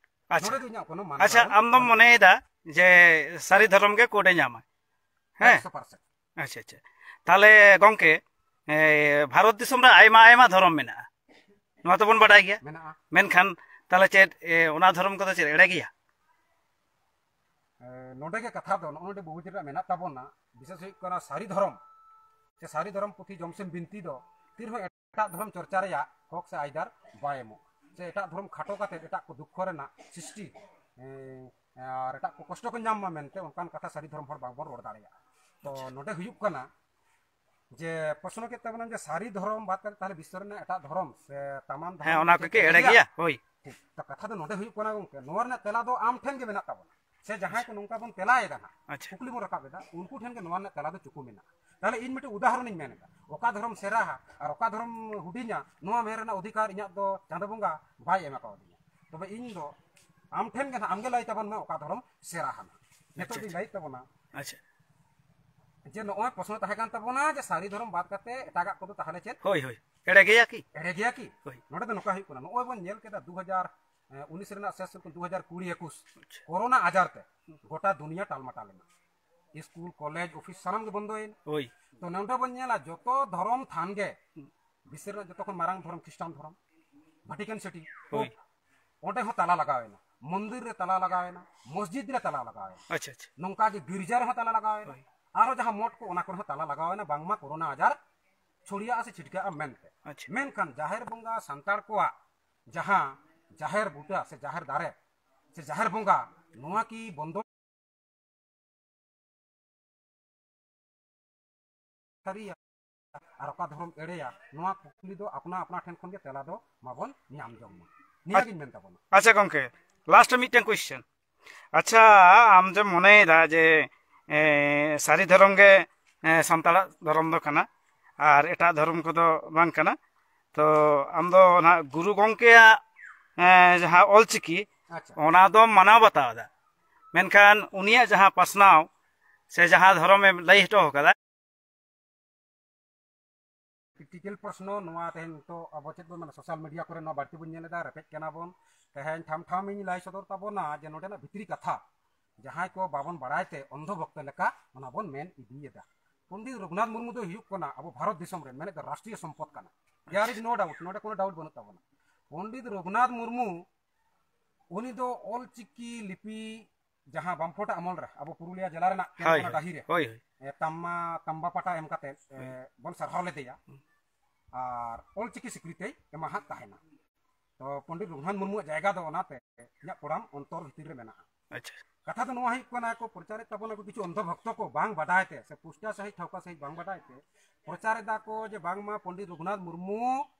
ᱟᱪᱪᱷᱟ᱾ ᱱᱚᱰᱮ ᱫᱚ ᱤᱧᱟᱹᱜ ᱠᱳᱱᱳ ᱢᱟᱱ ᱟᱪᱪᱷᱟ, ᱫᱟᱲᱮ ᱟᱢ ᱫᱚᱢ ᱵᱟᱹᱱᱩᱜᱼᱟ᱾ ᱢᱚᱱᱮᱭᱮᱫᱟ ᱡᱮ ᱥᱟᱹᱨᱤ ᱫᱷᱚᱨᱚᱢ ᱜᱮ ᱠᱳᱰ ᱮ ᱧᱟᱢᱟ? ᱦᱮᱸ? ᱮᱠᱥᱚ ᱯᱟᱨᱥᱮᱱᱴ᱾ ᱟᱪᱪᱷᱟ, ᱟᱪᱪᱷᱟ᱾ ᱛᱟᱦᱞᱮ ᱜᱚᱝᱠᱮ, ᱮ, ᱵᱷᱟᱨᱚᱛ ᱫᱤᱥᱚᱢ ᱨᱮ ᱟᱭᱢᱟ, ᱟᱭᱢᱟ ᱫᱷᱚᱨᱚᱢ ᱢᱮᱱᱟᱜᱼᱟ, ᱱᱚᱣᱟ ᱛᱚᱵᱚᱱ ᱵᱟᱰᱟᱭ ᱜᱮᱭᱟ᱾ ᱢᱮᱱᱟᱜᱼᱟ᱾ ᱢᱮᱱᱠᱷᱟᱱ ᱛᱟᱦᱞᱮ ᱪᱮᱫ, ᱮ, ᱚᱱᱟ ᱫᱷᱚᱨᱚᱢ ᱠᱚᱫᱚ ᱪᱮᱫ ᱮᱲᱮ ᱜᱮᱭᱟ? ᱮ, ᱱᱚᱰᱮ ᱜᱮ ᱠᱟᱛᱷᱟ ᱫᱚ ᱱᱚᱜᱼᱚ ᱱᱚᱰᱮ ᱵᱩᱡᱽ ᱨᱮᱱᱟᱜ ᱢᱮᱱᱟᱜ ᱛᱟᱵᱚᱱᱟ, ᱵᱤᱥᱮᱥ ᱦᱩᱭᱩᱜ ᱠᱟᱱᱟ ᱥᱟᱹᱨᱤ ᱫᱷᱚᱨᱚᱢ ᱥᱮ ᱥᱟᱹᱨᱤ ᱫᱷᱚᱨᱚᱢ ᱯᱩᱛᱷᱤ ᱡᱚᱢᱥᱤᱢ ᱵᱤᱱᱛᱤ ᱫᱚ ᱛᱤᱨᱦᱚᱸ ᱮᱴᱟᱜ ᱫᱷᱚᱨᱚᱢ ᱪᱚᱨᱪᱟ ᱨᱮᱭᱟᱜ ᱦᱚᱠ ᱥᱮ ᱟᱭᱫᱟᱨ ᱵᱟᱭ ᱮᱢᱚᱜ, ᱥᱮ ᱮᱴᱟᱜ ᱫᱷᱚᱨᱚᱢ ᱠᱷᱟᱴᱚ ᱠᱟᱛᱮ ᱮᱴᱟᱜ ᱠᱚ ᱫᱩᱠᱠᱷᱚ ᱨᱮᱱᱟᱜ ᱥᱨᱤᱥᱴᱤ, ᱮ, ᱟᱨ ᱮᱴᱟᱜ ᱠᱚ ᱠᱚᱥᱴᱚ ᱠᱚ ᱧᱟᱢ ᱢᱟ ᱢᱮᱱᱛᱮ ᱚᱱᱠᱟᱱ ᱠᱟᱛᱷᱟ ᱥᱟᱹᱨᱤ ᱫᱷᱚᱨᱚᱢ ᱦᱚᱲ ᱵᱟᱝᱵᱚᱱ ᱨᱚᱲ ᱫᱟᱲᱮᱭᱟᱜᱼᱟ᱾ ᱛᱚ ᱟᱪᱪᱷᱟ᱾ ᱱᱚᱰᱮ ᱦᱩᱭᱩᱜ ᱠᱟᱱᱟ ᱡᱮ ᱯᱨᱚᱥᱱᱚ ᱠᱮᱫ ᱛᱟᱵᱚᱱᱟᱢ ᱡᱮ ᱥᱟᱹᱨᱤ ᱫᱷᱚᱨᱚᱢ ᱵᱟᱫ ᱠᱟᱛᱮ ᱛᱟᱦᱚᱞᱮ ᱵᱤᱥᱥᱚ ᱨᱮᱱᱟᱜ ᱮᱴᱟᱜ ᱫᱷᱚᱨᱚᱢ ᱥᱮ ᱛᱟᱢᱟᱢ ᱫᱷᱚᱨᱚᱢ ᱦᱮᱸ, ᱚᱱᱟ ᱪᱮᱫ ᱠᱚᱠᱤ ᱮᱲᱮ ᱮᱲᱮ ᱜᱮᱭᱟ? ᱜᱮᱭᱟ? ᱦᱳᱭ᱾ ᱴᱷᱤᱠ᱾ ᱛᱚ ᱠᱟᱛᱷᱟ ᱫᱚ ᱱᱚᱰᱮ ᱦᱩᱭᱩᱜ ᱠᱟᱱᱟ ᱜᱚᱝᱠᱮ, ᱱᱚᱣᱟ ᱨᱮᱱᱟᱜ ᱛᱮᱞᱟ ᱫᱚ ᱟᱢ ᱴᱷᱮᱱ ᱜᱮ ᱢᱮᱱᱟᱜ ᱛᱟᱵᱚᱱᱟ᱾ ᱥᱮ ᱡᱟᱦᱟᱸᱭ ᱠᱚ ᱱᱚᱝᱠᱟ ᱵᱚᱱ ᱛᱮᱞᱟᱭᱮᱫᱟ ᱦᱟᱸᱜ, ᱟᱪᱪᱷᱟ᱾ ᱠᱩᱠᱞᱤ ᱵᱚᱱ ᱨᱟᱠᱟᱵ ᱮᱫᱟ, ᱩᱱᱠᱩ ᱴᱷᱮᱱ ᱜᱮ ᱱᱚᱣᱟ ᱨᱮᱱᱟᱜ ᱛᱮᱞᱟ ᱫᱚ ᱪᱩᱠᱩ ᱢᱮᱱᱟᱜᱼᱟ᱾ ᱛᱟᱦᱚᱞᱮ ᱤᱧ ᱢᱤᱫᱴᱮᱱ ᱩᱫᱟᱦᱚᱨᱚᱱᱤᱧ ᱢᱮᱱ ᱮᱫᱟ, ᱚᱠᱟ ᱫᱷᱚᱨᱚᱢ ᱥᱮᱨᱟᱦᱟ ᱟᱨ ᱚᱠᱟ ᱫᱷᱚᱨᱚᱢ ᱦᱩᱰᱤᱧᱟ, ᱱᱚᱣᱟ ᱢᱮᱱ ᱨᱮᱱᱟᱜ ᱚᱫᱷᱤᱠᱟᱨ ᱤᱧᱟᱹᱜ ᱫᱚ ᱪᱟᱸᱫᱚ ᱵᱚᱸᱜᱟ ᱵᱟᱭ ᱮᱢ ᱟᱠᱟᱣᱫᱤᱧᱟ᱾ ᱛᱚᱵᱮ ᱤᱧ ᱫᱚ ᱟᱢ ᱴᱷᱮᱱ ᱜᱮ ᱱᱟᱦᱟᱜ, ᱟᱢ ᱜᱮ ᱞᱟᱹᱭ ᱛᱟᱵᱚᱱ ᱢᱮ ᱚᱠᱟ ᱫᱷᱚᱨᱚᱢ ᱥᱮᱨᱟᱦᱟ ᱱᱟᱦᱟᱜ᱾ ᱱᱤᱛᱚᱜ ᱟᱪᱪᱷᱟ, ᱫᱚᱧ ᱟᱪᱪᱷᱟ᱾ ᱞᱟᱹᱭᱮᱫ ᱛᱟᱵᱚᱱᱟ ᱟᱪᱪᱷᱟ᱾ ᱡᱮ ᱱᱚᱜᱼᱚᱭ ᱯᱨᱚᱥᱱᱚ ᱛᱟᱦᱮᱸ ᱠᱟᱱ ᱛᱟᱵᱚᱱᱟ ᱡᱮ ᱥᱟᱹᱨᱤ ᱫᱷᱚᱨᱚᱢ ᱵᱟᱫ ᱠᱟᱛᱮ ᱮᱴᱟᱜᱟᱜ ᱠᱚᱫᱚ ᱛᱟᱦᱚᱞᱮ ᱪᱮᱫ ᱦᱳᱭ, ᱦᱳᱭ᱾ ᱮᱲᱮ ᱜᱮᱭᱟ ᱠᱤ? ᱮᱲᱮ ᱜᱮᱭᱟ ᱠᱤ? ᱦᱳᱭ᱾ ᱱᱚᱰᱮ ᱫᱚ ᱱᱚᱝᱠᱟ ᱦᱩᱭᱩᱜ ᱠᱟᱱᱟ, ᱱᱚᱜᱼᱚᱭ ᱵᱚᱱ ᱧᱮᱞ ᱠᱮᱫᱟ ᱫᱩ ᱦᱟᱡᱟᱨ ᱩᱱᱤᱥ ᱨᱮᱱᱟᱜ ᱥᱮᱥ ᱠᱷᱚᱱ ᱫᱩ ᱦᱟᱡᱟᱨ ᱠᱩᱲᱤ ᱮᱠᱩᱥ ᱟᱪᱪᱷᱟ᱾ ᱠᱳᱨᱳᱱᱟ ᱟᱡᱟᱨ ᱛᱮ ᱜᱚᱴᱟ ᱫᱩᱱᱤᱭᱟᱹ ᱴᱟᱞᱢᱟᱴᱟᱞ ᱮᱱᱟ᱾ ᱥᱠᱩᱞ, ᱠᱚᱞᱮᱡᱽ, ᱚᱯᱷᱤᱥ ᱥᱟᱱᱟᱢ ᱜᱮ ᱵᱚᱱᱫᱚᱭᱮᱱᱟ᱾ ᱦᱳᱭ᱾ ᱛᱚ ᱱᱚᱰᱮ ᱵᱚᱱ ᱧᱮᱞᱟ ᱡᱚᱛᱚ ᱫᱷᱚᱨᱚᱢ ᱛᱷᱟᱱ ᱜᱮ, ᱵᱤᱥᱥᱚ ᱨᱮᱱᱟᱜ ᱡᱚᱛᱚ ᱠᱷᱚᱱ ᱢᱟᱨᱟᱝ ᱫᱷᱚᱨᱚᱢ ᱠᱷᱨᱤᱥᱴᱟᱱ ᱫᱷᱚᱨᱚᱢ, ᱵᱷᱟᱴᱤᱠᱟᱱ ᱥᱤᱴᱤ, ᱦᱳᱭ᱾ ᱯᱳᱯ, ᱚᱸᱰᱮ ᱦᱚᱸ ᱛᱟᱞᱟ ᱞᱟᱜᱟᱣ ᱮᱱᱟ, ᱢᱚᱱᱫᱤᱨ ᱨᱮ ᱛᱟᱞᱟ ᱞᱟᱜᱟᱣ ᱮᱱᱟ, ᱢᱚᱥᱡᱤᱫ ᱨᱮ ᱛᱟᱞᱟ ᱞᱟᱜᱟᱣ ᱮᱱᱟ, ᱟᱪᱪᱷᱟ, ᱟᱪᱪᱷᱟ᱾ ᱱᱚᱝᱠᱟ ᱜᱮ ᱜᱤᱨᱡᱟ ᱨᱮᱦᱚᱸ ᱛᱟᱞᱟ ᱞᱟᱜᱟᱣ ᱮᱱᱟ᱾ ᱦᱳᱭ᱾ ᱟᱨᱦᱚᱸ ᱡᱟᱦᱟᱸ ᱢᱚᱴ ᱠᱚ, ᱚᱱᱟ ᱠᱚᱨᱮ ᱦᱚᱸ ᱛᱟᱞᱟ ᱞᱟᱜᱟᱣ ᱮᱱᱟ, ᱵᱟᱝᱢᱟ ᱠᱳᱨᱳᱱᱟ ᱟᱡᱟᱨ ᱪᱷᱩᱲᱭᱟᱜᱼᱟ ᱥᱮ ᱪᱷᱤᱴᱠᱟᱹᱜᱼᱟ ᱢᱮᱱᱛᱮ᱾ ᱟᱪᱪᱷᱟ᱾ ᱢᱮᱱᱠᱷᱟᱱ ᱡᱟᱦᱮᱨ ᱵᱚᱸᱜᱟ, ᱥᱟᱱᱛᱟᱲ ᱠᱚᱣᱟᱜ ᱡᱟᱦᱟᱸ ᱡᱟᱦᱮᱨ ᱵᱩᱴᱟᱹ ᱥᱮ ᱡᱟᱦᱮᱨ ᱫᱟᱨᱮ ᱥᱮ ᱡᱟᱦᱮᱨ ᱵᱚᱸᱜᱟ, ᱱᱚᱣᱟ ᱠᱤ ᱵᱚᱱᱫᱚ ᱥᱟᱹᱨᱤᱭᱟ ᱟᱨ ᱚᱠᱟ ᱫᱷᱚᱨᱚᱢ ᱮᱲᱮᱭᱟ, ᱱᱚᱣᱟ ᱠᱩᱠᱞᱤ ᱫᱚ ᱟᱯᱱᱟ ᱟᱯᱱᱟ ᱴᱷᱮᱱ ᱠᱷᱚᱱ ᱜᱮ ᱛᱮᱞᱟ ᱫᱚ ᱢᱟᱵᱚᱱ ᱧᱟᱢ ᱡᱚᱝ ᱢᱟ᱾ ᱱᱤᱭᱟᱹ ᱟᱪ-, ᱜᱤᱧ ᱢᱮᱱ ᱛᱟᱵᱚᱱᱟ᱾ ᱟᱪᱪᱷᱟ ᱜᱚᱢᱠᱮ, ᱞᱟᱥᱴ ᱢᱤᱫᱴᱮᱱ ᱠᱩᱭᱥᱪᱮᱱ᱾ ᱟᱪᱪᱷᱟ, ᱟᱢ ᱡᱮᱢ ᱢᱚᱱᱮᱭᱮᱫᱟ ᱡᱮ, ᱮ, ᱥᱟᱹᱨᱤ ᱫᱷᱚᱨᱚᱢ ᱜᱮ, ᱮ, ᱥᱟᱱᱛᱟᱲᱟᱜ ᱫᱷᱚᱨᱚᱢ ᱫᱚ ᱠᱟᱱᱟ ᱟᱨ ᱮᱴᱟᱜ ᱫᱷᱚᱨᱚᱢ ᱠᱚᱫᱚ ᱵᱟᱝ ᱠᱟᱱᱟ, ᱛᱚ ᱟᱢ ᱫᱚ ᱚᱱᱟ ᱜᱩᱨᱩ ᱜᱚᱢᱠᱮᱭᱟᱜ, ᱮ, ᱡᱟᱦᱟᱸ ᱚᱞᱪᱤᱠᱤ, ᱟᱪᱪᱷᱟ᱾ ᱚᱱᱟ ᱫᱚᱢ ᱢᱟᱱᱟᱣ ᱵᱟᱛᱟᱣ ᱮᱫᱟ, ᱢᱮᱱᱠᱷᱟᱱ ᱩᱱᱤᱭᱟᱜ ᱡᱟᱦᱟᱸ ᱯᱟᱥᱱᱟᱣ ᱥᱮ ᱡᱟᱦᱟᱸ ᱫᱷᱚᱨᱚᱢᱮ ᱞᱟᱹᱭ ᱦᱚᱴᱚ ᱟᱠᱟᱫᱟ, ᱠᱨᱤᱴᱤᱠᱮᱞ ᱯᱨᱚᱥᱱᱚ ᱱᱚᱣᱟ ᱛᱮᱦᱮᱧ ᱱᱤᱛᱚᱜ ᱟᱵᱚ ᱪᱮᱫ ᱵᱚᱱ ᱢᱮᱱᱟ, ᱥᱳᱥᱟᱞ ᱢᱤᱰᱤᱭᱟ ᱠᱚᱨᱮ ᱱᱚᱣᱟ ᱵᱟᱹᱲᱛᱤ ᱵᱚᱱ ᱧᱮᱞ ᱮᱫᱟ, ᱨᱮᱯᱮᱡ ᱠᱟᱱᱟ ᱵᱚᱱ᱾ ᱛᱮᱦᱮᱧ ᱴᱷᱟᱢ ᱴᱷᱟᱢ ᱤᱧ ᱞᱟᱹᱭ ᱥᱚᱫᱚᱨ ᱛᱟᱵᱚᱱᱟ ᱡᱮ ᱱᱚᱰᱮᱱᱟᱜ ᱵᱷᱤᱛᱨᱤ ᱠᱟᱛᱷᱟ, ᱡᱟᱦᱟᱸᱭ ᱠᱚ ᱵᱟᱵᱚᱱ ᱵᱟᱲᱟᱭ ᱛᱮ ᱚᱱᱫᱷᱚ ᱵᱷᱚᱠᱛᱚ ᱞᱮᱠᱟ ᱚᱱᱟ ᱵᱚᱱ ᱢᱮᱱ ᱤᱫᱤᱭᱮᱫᱟ᱾ ᱯᱚᱱᱰᱤᱛ ᱨᱚᱜᱷᱩᱱᱟᱛᱷ ᱢᱩᱨᱢᱩ ᱫᱚᱭ ᱦᱩᱭᱩᱜ ᱠᱟᱱᱟ ᱟᱵᱚ ᱵᱷᱟᱨᱚᱛ ᱫᱤᱥᱚᱢ ᱨᱮᱱ ᱢᱮᱱᱮᱫ ᱫᱚ ᱨᱟᱥᱴᱨᱤᱭᱚ ᱥᱚᱢᱯᱚᱫ ᱠᱟᱱᱟ᱾ There is no doubt, ᱱᱚᱰᱮ ᱠᱳᱱᱳ ᱰᱟᱣᱩᱴ ᱵᱟᱹᱱᱩᱜ ᱛᱟᱵᱚᱱᱟ᱾ ᱯᱚᱱᱰᱤᱛ ᱨᱚᱜᱷᱩᱱᱟᱛᱷ ᱢᱩᱨᱢᱩ ᱩᱱᱤ ᱫᱚ ᱚᱞᱪᱤᱠᱤ ᱞᱤᱯᱤ ᱡᱟᱦᱟᱸ ᱵᱟᱢᱯᱷᱚᱴ ᱟᱢᱚᱞ ᱨᱮ ᱟᱵᱚ ᱯᱩᱨᱩᱞᱤᱭᱟᱹ ᱡᱮᱞᱟ ᱨᱮᱱᱟᱜ ᱦᱳᱭ, ᱠᱮᱱᱫᱨᱚ ᱦᱳᱭ, ᱰᱟᱹᱦᱤ ᱨᱮ, ᱦᱳᱭ, ᱦᱳᱭ᱾ ᱮ, ᱛᱟᱢᱵᱟ, ᱛᱟᱢᱵᱟ ᱯᱟᱴᱟ ᱮᱢ ᱠᱟᱛᱮ, ᱮ, ᱦᱳᱭ᱾ ᱵᱚᱱ ᱥᱟᱨᱦᱟᱣ ᱞᱮᱫᱮᱭᱟ᱾ ᱦᱩᱸ᱾ ᱟᱨ ᱚᱞᱪᱤᱠᱤ ᱥᱤᱠᱨᱤᱛᱤᱭ ᱮᱢᱟ ᱦᱟᱸᱜ ᱛᱟᱦᱮᱱᱟ᱾ ᱛᱚ ᱯᱚᱱᱰᱤᱛ ᱨᱚᱜᱷᱩᱱᱟᱛᱷ ᱢᱩᱨᱢᱩᱣᱟᱜ ᱡᱟᱭᱜᱟ ᱫᱚ ᱚᱱᱟᱛᱮ ᱤᱧᱟᱹᱜ ᱯᱨᱚᱬᱟᱢ ᱚᱱᱛᱚᱨ ᱵᱷᱤᱛᱤᱨ ᱨᱮ ᱢᱮᱱᱟᱜᱼᱟ᱾ ᱟᱪᱪᱷᱟ᱾ ᱠᱟᱛᱷᱟ ᱫᱚ ᱱᱚᱣᱟ ᱦᱩᱭᱩᱜ ᱠᱟᱱᱟ, ᱠᱚ ᱯᱨᱚᱪᱟᱨᱮᱫ ᱛᱟᱵᱚᱱᱟ ᱠᱚ ᱠᱤᱪᱷᱩ ᱚᱱᱫᱷᱚ ᱵᱷᱚᱠᱛᱚ ᱠᱚ, ᱵᱟᱝ ᱵᱟᱰᱟᱭ ᱛᱮ ᱥᱮ ᱯᱩᱥᱴᱟᱹ ᱥᱟᱺᱦᱤᱡ ᱴᱷᱟᱹᱣᱠᱟᱹ ᱥᱟᱺᱦᱤᱡ ᱵᱟᱝ ᱵᱟᱰᱟᱭ ᱛᱮ ᱯᱨᱚᱪᱟᱨᱮᱫᱟ ᱠᱚ ᱡᱮ ᱵᱟᱝᱢᱟ ᱯᱚᱱᱰᱤᱛ ᱨᱚᱜᱷᱩᱱᱟᱛᱷ ᱢᱩᱨᱢᱩ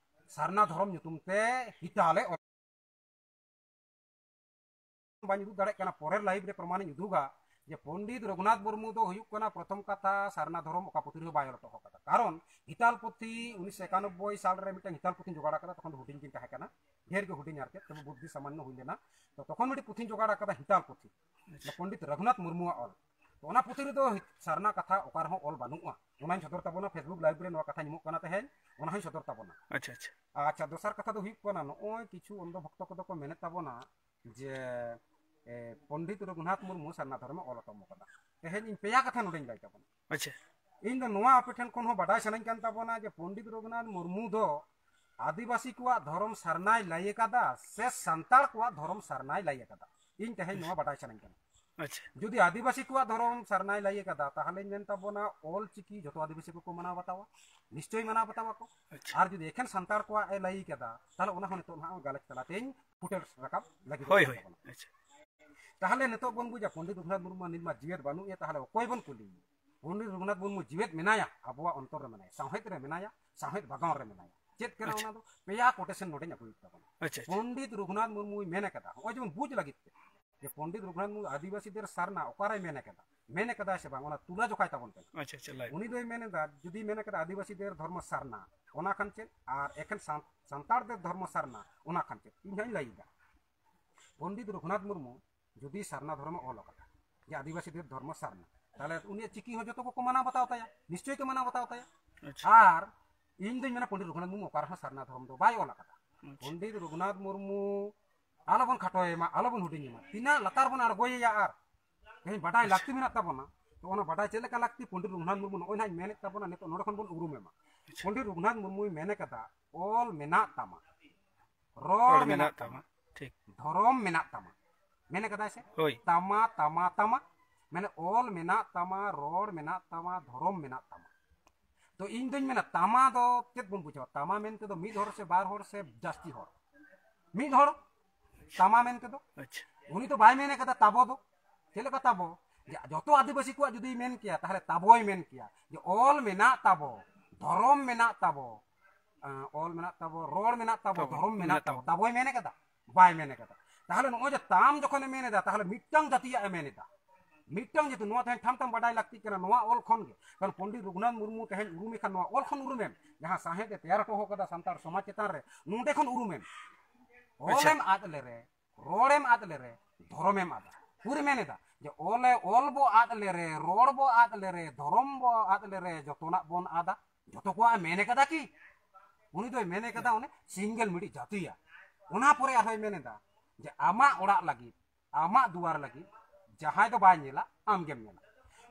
ᱥᱟᱨᱱᱟ ᱫᱷᱚᱨᱚᱢ ᱧᱩᱛᱩᱢ ᱛᱮ ᱦᱤᱛᱟᱞᱮ ᱚᱞ᱾ ᱵᱟᱹᱧ ᱩᱫᱩᱜ ᱫᱟᱲᱮᱭᱟᱜ ᱠᱟᱱᱟ, ᱯᱚᱨᱮᱨ ᱞᱟᱭᱤᱵᱷ ᱨᱮ ᱯᱨᱚᱢᱟᱱᱤᱧ ᱩᱫᱩᱜᱟ ᱡᱮ ᱯᱚᱱᱰᱤᱛ ᱨᱚᱜᱷᱩᱱᱟᱛᱷ ᱢᱩᱨᱢᱩ ᱫᱚ ᱦᱩᱭᱩᱜ ᱠᱟᱱᱟ ᱯᱨᱚᱛᱷᱚᱢ ᱠᱟᱛᱷᱟ ᱥᱟᱨᱱᱟ ᱫᱷᱚᱨᱚᱢ ᱚᱠᱟ ᱯᱩᱛᱷᱤ ᱨᱮᱦᱚᱸ ᱵᱟᱭ ᱚᱞ ᱦᱚᱴᱚ ᱟᱠᱟᱫᱟ᱾ ᱠᱟᱨᱚᱱ ᱦᱤᱛᱟᱞ ᱯᱩᱛᱷᱤ ᱩᱱᱤᱥᱥᱚ ᱮᱠᱟᱱᱚᱵᱵᱳᱭ ᱥᱟᱞ ᱨᱮ ᱢᱤᱫᱴᱟᱝ ᱦᱤᱛᱟᱞ ᱯᱩᱛᱷᱤᱧ ᱡᱚᱜᱟᱲ ᱟᱠᱟᱫᱟ, ᱛᱚᱠᱷᱚᱱ ᱫᱚ ᱦᱩᱰᱤᱧ ᱜᱤᱧ ᱛᱟᱦᱮᱸ ᱠᱟᱱᱟ, ᱰᱷᱮᱨ ᱜᱮ ᱦᱩᱰᱤᱧ ᱟᱨ ᱪᱮᱫ, ᱛᱚᱵᱮ ᱵᱩᱫᱽᱫᱷᱤ ᱥᱟᱢᱟᱱᱱᱚ ᱦᱩᱭ ᱞᱮᱱᱟ᱾ ᱛᱚ ᱛᱚᱠᱷᱚᱱ ᱢᱤᱫᱴᱤᱡ ᱯᱩᱛᱷᱤᱧ ᱡᱚᱜᱟᱲ ᱟᱠᱟᱫᱟ ᱦᱤᱛᱟᱞ ᱯᱩᱛᱷᱤ᱾ ᱟᱪᱪᱷᱟ᱾ ᱯᱚᱱᱰᱤᱛ ᱨᱚᱜᱷᱩᱱᱟᱛᱷ ᱢᱩᱨᱢᱩᱣᱟᱜ ᱚᱞ᱾ ᱛᱚ ᱚᱱᱟ ᱯᱩᱛᱷᱤ ᱨᱮᱫᱚ ᱥᱟᱨᱱᱟ ᱠᱟᱛᱷᱟ ᱚᱠᱟ ᱨᱮᱦᱚᱸ ᱚᱞ ᱵᱟᱹᱱᱩᱜᱼᱟ᱾ ᱚᱱᱟᱧ ᱥᱚᱫᱚᱨ ᱛᱟᱵᱚᱱᱟ, Facebook ᱞᱟᱭᱤᱵᱷ ᱨᱮ ᱱᱚᱣᱟ ᱠᱟᱛᱷᱟᱧ ᱮᱢᱚᱜ ᱠᱟᱱᱟ ᱛᱮᱦᱮᱧ, ᱚᱱᱟ ᱦᱚᱸᱧ ᱥᱚᱫᱚᱨ ᱛᱟᱵᱚᱱᱟ᱾ ᱟᱪᱪᱷᱟ, ᱟᱪᱪᱷᱟ᱾ ᱟᱪᱪᱷᱟ, ᱫᱚᱥᱟᱨ ᱠᱟᱛᱷᱟ ᱫᱚ ᱦᱩᱭᱩᱜ ᱠᱟᱱᱟ, ᱱᱚᱜᱼᱚᱭ ᱠᱤᱪᱷᱩ ᱚᱱᱫᱷᱚ ᱵᱷᱚᱠᱛᱚ ᱠᱚᱫᱚ ᱠᱚ ᱢᱮᱱᱮᱫ ᱛᱟᱵᱚᱱᱟ ᱡᱮ, ᱮ, ᱯᱚᱱᱰᱤᱛ ᱨᱚᱜᱷᱩᱱᱟᱛᱷ ᱢᱩᱨᱢᱩ ᱥᱟᱨᱱᱟ ᱫᱷᱚᱨᱚᱢᱮ ᱚᱞ ᱦᱚᱴᱚ ᱟᱠᱟᱫᱟ᱾ ᱛᱮᱦᱮᱧ ᱤᱧ ᱯᱮᱭᱟ ᱠᱟᱛᱷᱟ ᱱᱚᱰᱮᱧ ᱞᱟᱹᱭ ᱛᱟᱵᱚᱱᱟ᱾ ᱟᱪᱪᱷᱟ᱾ ᱤᱧ ᱫᱚ ᱱᱚᱣᱟ ᱟᱯᱮ ᱴᱷᱮᱱ ᱠᱷᱚᱱ ᱦᱚᱸ ᱵᱟᱰᱟᱭ ᱥᱟᱱᱟᱧ ᱠᱟᱱ ᱛᱟᱵᱚᱱᱟ ᱡᱮ ᱯᱚᱱᱰᱤᱛ ᱨᱚᱜᱷᱩᱱᱟᱛᱷ ᱢᱩᱨᱢᱩ ᱫᱚ ᱟᱹᱫᱤᱵᱟᱹᱥᱤ ᱠᱚᱣᱟᱜ ᱫᱷᱚᱨᱚᱢ ᱥᱟᱨᱱᱟᱭ ᱞᱟᱹᱭ ᱟᱠᱟᱫᱟ ᱥᱮ ᱥᱟᱱᱛᱟᱲ ᱠᱚᱣᱟᱜ ᱫᱷᱚᱨᱚᱢ ᱥᱟᱨᱱᱟᱭ ᱞᱟᱹᱭ ᱟᱠᱟᱫᱟ? ᱤᱧ ᱛᱮᱦᱮᱧ ᱱᱚᱣᱟ ᱵᱟᱰᱟᱭ ᱥᱟᱱᱟᱧ ᱠᱟᱱᱟ᱾ ᱟᱪᱪᱷᱟ᱾ ᱡᱩᱫᱤ ᱟᱹᱫᱤᱵᱟᱹᱥᱤ ᱠᱚᱣᱟᱜ ᱫᱷᱚᱨᱚᱢ ᱥᱟᱨᱱᱟᱭ ᱞᱟᱹᱭ ᱟᱠᱟᱫᱟ, ᱛᱟᱦᱚᱞᱮᱧ ᱢᱮᱱ ᱛᱟᱵᱚᱱᱟ ᱚᱞ ᱪᱤᱠᱤ ᱡᱚᱛᱚ ᱟᱹᱫᱤᱵᱟᱹᱥᱤ ᱠᱚᱠᱚ ᱢᱟᱱᱟᱣ ᱵᱟᱛᱟᱣᱟ, ᱱᱤᱥᱪᱚᱭ ᱢᱟᱱᱟᱣ ᱵᱟᱛᱟᱣᱟ ᱠᱚ᱾ ᱟᱪᱪᱷᱟ᱾ ᱟᱨ ᱡᱩᱫᱤ ᱮᱠᱷᱮᱱ ᱥᱟᱱᱛᱟᱲ ᱠᱚᱣᱟᱜ ᱮ ᱞᱟᱹᱭ ᱟᱠᱟᱫᱟ, ᱛᱟᱦᱚᱞᱮ ᱚᱱᱟ ᱦᱚᱸ ᱱᱤᱛᱚᱜ ᱱᱟᱦᱟᱜ ᱜᱟᱞᱚᱪ ᱛᱟᱞᱟᱛᱮᱧ ᱯᱷᱩᱴᱮᱞ ᱨᱟᱠᱟᱵ ᱞᱟᱹᱜᱤᱫ ᱦᱳᱭ, ᱠᱟᱱ ᱦᱳᱭ᱾ ᱛᱟᱵᱚᱱᱟ᱾ ᱟᱪᱪᱷᱟ᱾ ᱛᱟᱦᱚᱞᱮ ᱱᱤᱛᱚᱜ ᱵᱚᱱ ᱵᱩᱡᱟ ᱯᱚᱱᱰᱤᱛ ᱨᱚᱜᱷᱩᱱᱟᱛᱷ ᱢᱩᱨᱢᱩ ᱱᱤᱛ ᱢᱟ ᱡᱤᱣᱮᱫ ᱵᱟᱹᱱᱩᱜ ᱮᱭᱟ, ᱛᱟᱦᱚᱞᱮ ᱚᱠᱚᱭ ᱵᱚᱱ ᱠᱩᱞᱤᱭᱮᱭᱟ? ᱯᱚᱱᱰᱤᱛ ᱨᱚᱜᱷᱩᱱᱟᱛᱷ ᱢᱩᱨᱢᱩ ᱡᱤᱣᱮᱫ ᱢᱮᱱᱟᱭᱟ, ᱟᱵᱚᱣᱟᱜ ᱚᱱᱛᱚᱨ ᱨᱮ ᱢᱮᱱᱟᱭᱟ, ᱥᱟᱶᱦᱮᱫ ᱨᱮ ᱢᱮᱱᱟᱭᱟ, ᱥᱟᱶᱦᱮᱫ ᱵᱟᱜᱟᱱ ᱨᱮ ᱢᱮᱱᱟᱭᱟ᱾ ᱪᱮᱫ ᱠᱟᱱᱟ ᱟᱪᱪᱷᱟ᱾ ᱚᱱᱟ ᱫᱚ? ᱯᱮᱭᱟ ᱠᱚᱴᱮᱥᱚᱱ ᱱᱚᱰᱮᱧ ᱟᱹᱜᱩᱭᱮᱫ ᱛᱟᱵᱚᱱᱟ᱾ ᱟᱪᱪᱷᱟ, ᱟᱪᱪᱷᱟ᱾ ᱯᱚᱱᱰᱤᱛ ᱨᱚᱜᱷᱩᱱᱟᱛᱷ ᱢᱩᱨᱢᱩᱭ ᱢᱮᱱ ᱟᱠᱟᱫᱟ, ᱱᱚᱜᱼᱚᱭ ᱡᱮᱢᱚᱱ ᱵᱩᱡᱽ ᱞᱟᱹᱜᱤᱫ ᱛᱮ, ᱡᱮ ᱯᱚᱱᱰᱤᱛ ᱨᱚᱜᱷᱩᱱᱟᱛᱷ ᱢᱩᱨᱢᱩ ᱟᱹᱫᱤᱵᱟᱹᱥᱤ ᱫᱮᱨ ᱥᱟᱨᱱᱟ ᱚᱠᱟᱨᱮᱭ ᱢᱮᱱ ᱟᱠᱟᱫᱟ, ᱢᱮᱱ ᱟᱠᱟᱫᱟᱭ ᱥᱮ ᱵᱟᱝ, ᱚᱱᱟ ᱛᱩᱞᱟᱹ ᱡᱚᱠᱷᱟᱭ ᱛᱟᱵᱚᱱ ᱠᱟᱱᱟ᱾ ᱟᱪᱪᱷᱟ, ᱟᱪᱪᱷᱟ, ᱞᱟᱹᱭ ᱩᱱᱤ ᱫᱚᱭ ᱢᱮᱱ ᱮᱫᱟ, ᱡᱩᱫᱤ ᱢᱮᱱ ᱟᱠᱟᱫᱟ ᱟᱹᱫᱤᱵᱟᱹᱥᱤ ᱫᱮᱨ ᱫᱷᱚᱨᱢᱚ ᱥᱟᱨᱱᱟ, ᱚᱱᱟ ᱠᱷᱟᱱ ᱪᱮᱫ? ᱟᱨ ᱮᱠᱷᱮᱱ ᱥᱟᱱ-, ᱥᱟᱱᱛᱟᱲ ᱫᱮᱨ ᱫᱷᱚᱨᱢᱚ ᱥᱟᱨᱱᱟ, ᱚᱱᱟ ᱠᱷᱟᱱ ᱪᱮᱫ? ᱤᱧ ᱦᱚᱸᱧ ᱞᱟᱹᱭ ᱮᱫᱟ, ᱯᱚᱱᱰᱤᱛ ᱨᱚᱜᱷᱩᱱᱟᱛᱷ ᱢᱩᱨᱢᱩ ᱡᱩᱫᱤ ᱥᱟᱨᱱᱟ ᱫᱷᱚᱨᱚᱢᱮ ᱚᱞ ᱟᱠᱟᱫᱟ, ᱡᱮ ᱟᱹᱫᱤᱵᱟᱹᱥᱤ ᱫᱮᱨ ᱫᱷᱚᱨᱢᱚ ᱥᱟᱨᱱᱟ, ᱛᱟᱦᱚᱞᱮ ᱩᱱᱤᱭᱟᱜ ᱪᱤᱠᱤ ᱦᱚᱸ ᱡᱚᱛᱚ ᱠᱚᱠᱚ ᱢᱟᱱᱟᱣ ᱵᱟᱛᱟᱣ ᱛᱟᱭᱟ, ᱱᱤᱥᱪᱚᱭ ᱠᱚ ᱢᱟᱱᱟᱣ ᱵᱟᱛᱟᱣ ᱛᱟᱭᱟ᱾ ᱟᱪᱪᱷᱟ᱾ ᱟᱨ ᱤᱧ ᱫᱩᱧ ᱢᱮᱱᱟ ᱯᱚᱱᱰᱤᱛ ᱨᱚᱜᱷᱩᱱᱟᱛᱷ ᱢᱩᱨᱢᱩ ᱚᱠᱟ ᱨᱮᱦᱚᱸ ᱥᱟᱨᱱᱟ ᱫᱷᱚᱨᱚᱢ ᱫᱚ ᱵᱟᱭ ᱚᱞ ᱟᱠᱟᱫᱟ᱾ ᱟᱪᱪᱷᱟ᱾ ᱯᱚᱱᱰᱤᱛ ᱨᱚᱜᱷᱩᱱᱟᱛᱷ ᱢᱩᱨᱢᱩ ᱟᱞᱚᱵᱚᱱ ᱠᱷᱟᱴᱚᱭᱮ ᱢᱟ, ᱟᱞᱚᱵᱚᱱ ᱦᱩᱰᱤᱧᱮ ᱢᱟ, ᱛᱤᱱᱟᱹᱜ ᱞᱟᱛᱟᱨ ᱵᱚᱱ ᱟᱬᱜᱚᱭᱮᱭᱟ ᱟᱨ ᱛᱮᱦᱮᱧ ᱵᱟᱰᱟᱭ ᱟᱪᱪᱷᱟ᱾ ᱞᱟᱹᱠᱛᱤ ᱢᱮᱱᱟᱜ ᱛᱟᱵᱚᱱᱟ᱾ ᱛᱚ ᱚᱱᱟ ᱵᱟᱰᱟᱭ ᱪᱮᱫ ᱞᱮᱠᱟ ᱞᱟᱹᱠᱛᱤ? ᱯᱚᱱᱰᱤᱛ ᱨᱚᱜᱷᱩᱱᱟᱛᱷ ᱢᱩᱨᱢᱩ ᱱᱚᱜᱼᱚᱭ ᱱᱟᱦᱟᱜ ᱤᱧ ᱢᱮᱱᱮᱫ ᱛᱟᱵᱚᱱᱟ, ᱱᱤᱛᱚᱜ ᱱᱚᱰᱮ ᱠᱷᱚᱱ ᱵᱚᱱ ᱩᱨᱩᱢᱮ ᱢᱟ᱾ ᱟᱪᱪᱷᱟ᱾ ᱯᱚᱱᱰᱤᱛ ᱨᱚᱜᱷᱩᱱᱟᱛᱷ ᱢᱩᱨᱢᱩᱭ ᱢᱮᱱ ᱟᱠᱟᱫᱟ, ᱚᱞ ᱢᱮᱱᱟᱜ ᱛᱟᱢᱟ, ᱨᱚᱲ ᱨᱚᱲ ᱢᱮᱱᱟᱜ ᱢᱮᱱᱟᱜ ᱛᱟᱢᱟ, ᱛᱟᱢᱟ᱾ ᱴᱷᱤᱠ᱾ ᱫᱷᱚᱨᱚᱢ ᱢᱮᱱᱟᱜ ᱛᱟᱢᱟ᱾ ᱢᱮᱱ ᱟᱠᱟᱫᱟᱭ ᱥᱮ? ᱦᱳᱭ᱾ ᱛᱟᱢᱟ, ᱛᱟᱢᱟ, ᱛᱟᱢᱟ᱾ ᱢᱟᱱᱮ ᱚᱞ ᱢᱮᱱᱟᱜ ᱛᱟᱢᱟ, ᱨᱚᱲ ᱢᱮᱱᱟᱜ ᱛᱟᱢᱟ, ᱫᱷᱚᱨᱚᱢ ᱢᱮᱱᱟᱜ ᱛᱟᱢᱟ᱾ ᱛᱚ ᱤᱧ ᱫᱚᱧ ᱢᱮᱱᱟ ᱛᱟᱢᱟ ᱫᱚ ᱪᱮᱫ ᱵᱚᱱ ᱵᱩᱡᱷᱟᱹᱣᱟ? ᱛᱟᱢᱟ ᱢᱮᱱᱛᱮ ᱫᱚ ᱢᱤᱫ ᱦᱚᱲ ᱥᱮ ᱵᱟᱨ ᱦᱚᱲ ᱥᱮ ᱡᱟᱹᱥᱛᱤ ᱦᱚᱲ? ᱢᱤᱫ ᱦᱚᱲ ᱛᱟᱢᱟ ᱢᱮᱱᱛᱮ ᱫᱚ᱾ ᱟᱪᱪᱷᱟ᱾ ᱩᱱᱤ ᱫᱚ ᱵᱟᱭ ᱢᱮᱱ ᱟᱠᱟᱫᱟ ᱛᱟᱵᱚ ᱫᱚ᱾ ᱪᱮᱫ ᱞᱮᱠᱟ ᱛᱟᱵᱚ? ᱡᱮ ᱡᱚᱛᱚ ᱟᱹᱫᱤᱵᱟᱹᱥᱤ ᱠᱚᱣᱟᱜ ᱡᱩᱫᱤᱭ ᱢᱮᱱ ᱠᱮᱭᱟ, ᱛᱟᱦᱚᱞᱮ ᱛᱟᱵᱚᱭ ᱢᱮᱱ ᱠᱮᱭᱟ ᱡᱮ ᱚᱞ ᱢᱮᱱᱟᱜ ᱛᱟᱵᱚ, ᱫᱷᱚᱨᱚᱢ ᱢᱮᱱᱟᱜ ᱛᱟᱵᱚ, ᱟᱸ, ᱚᱞ ᱢᱮᱱᱟᱜ ᱛᱟᱵᱚ, ᱨᱚᱲ ᱢᱮᱱᱟᱜ ᱛᱟᱵᱚ, ᱛᱟᱵᱚ, ᱫᱷᱚᱨᱚᱢ ᱢᱮᱱᱟᱜ ᱢᱮᱱᱟᱜ ᱛᱟᱵᱚ᱾ ᱛᱟᱵᱚ᱾ ᱛᱟᱵᱚᱭ ᱢᱮᱱ ᱠᱟᱫᱟ? ᱵᱟᱭ ᱢᱮᱱ ᱠᱟᱫᱟ᱾ ᱛᱟᱦᱚᱞᱮ ᱱᱚᱜᱼᱚᱭ ᱡᱮ ᱛᱟᱢ ᱡᱚᱠᱷᱚᱱᱮ ᱢᱮᱱ ᱮᱫᱟ, ᱛᱟᱦᱚᱞᱮ ᱢᱤᱫᱴᱟᱝ ᱡᱟᱹᱛᱤᱭᱟᱜ ᱮ ᱢᱮᱱ ᱮᱫᱟ, ᱢᱤᱫᱴᱟᱝ ᱡᱟᱹᱛᱤ᱾ ᱱᱚᱣᱟ ᱛᱮᱦᱮᱧ ᱴᱷᱟᱢ ᱴᱷᱟᱢ ᱵᱟᱰᱟᱭ ᱞᱟᱹᱠᱛᱤᱜ ᱠᱟᱱᱟ, ᱱᱚᱣᱟ ᱚᱞ ᱠᱷᱚᱱ ᱜᱮ᱾ ᱠᱟᱨᱚᱱ ᱯᱚᱱᱰᱤᱛ ᱨᱚᱜᱷᱩᱱᱟᱛᱷ ᱢᱩᱨᱢᱩ ᱛᱮᱦᱮᱧ ᱩᱨᱩᱢᱮ ᱠᱷᱟᱱ, ᱱᱚᱣᱟ ᱚᱞ ᱠᱷᱚᱱ ᱩᱨᱩᱢᱮᱢ, ᱡᱟᱦᱟᱸ ᱥᱟᱶᱦᱮᱫ ᱮ ᱛᱮᱭᱟᱨ ᱦᱚᱴᱚ ᱟᱠᱟᱫᱟ ᱥᱟᱱᱛᱟᱲ ᱥᱚᱢᱟᱡᱽ ᱪᱮᱛᱟᱱ ᱨᱮ, ᱱᱚᱸᱰᱮ ᱠᱷᱚᱱ ᱩᱨᱩᱢᱮᱢ᱾ ᱟᱪᱪᱷᱟ᱾ ᱚᱞᱮᱢ ᱟᱫ ᱞᱮᱨᱮ, ᱨᱚᱲᱮᱢ ᱟᱫ ᱞᱮᱨᱮ, ᱫᱷᱚᱨᱚᱢᱮᱢ ᱟᱫᱟ᱾ ᱯᱩᱨᱤ ᱢᱮᱱ ᱮᱫᱟ ᱡᱮ ᱚᱞᱮ, ᱚᱞ ᱵᱚ ᱟᱫ ᱞᱮᱨᱮ, ᱨᱚᱲ ᱵᱚ ᱟᱫ ᱞᱮᱨᱮ, ᱫᱷᱚᱨᱚᱢ ᱵᱚ ᱟᱫ ᱞᱮᱨᱮ, ᱡᱚᱛᱚᱱᱟᱜ ᱵᱚᱱ ᱟᱫᱟ᱾ ᱡᱚᱛᱚ ᱠᱚᱣᱟᱜ ᱮ ᱢᱮᱱ ᱠᱟᱫᱟ ᱠᱤ? ᱩᱱᱤ ᱫᱚᱭ ᱢᱮᱱ ᱠᱟᱫᱟ ᱚᱱᱮ ᱥᱤᱝᱜᱮᱞ ᱢᱤᱫᱴᱤᱡ ᱡᱟᱹᱛᱤᱭᱟ᱾ ᱚᱱᱟ ᱯᱚᱨᱮ ᱟᱨᱦᱚᱸᱭ ᱢᱮᱱ ᱮᱫᱟ ᱡᱮ ᱟᱢᱟᱜ ᱚᱲᱟᱜ ᱞᱟᱹᱜᱤᱫ, ᱟᱢᱟᱜ ᱫᱩᱣᱟᱨ ᱞᱟᱹᱜᱤᱫ ᱡᱟᱦᱟᱸᱭ ᱫᱚ ᱵᱟᱭ ᱧᱮᱞᱟ, ᱟᱢ ᱜᱮᱢ ᱧᱮᱞᱟ᱾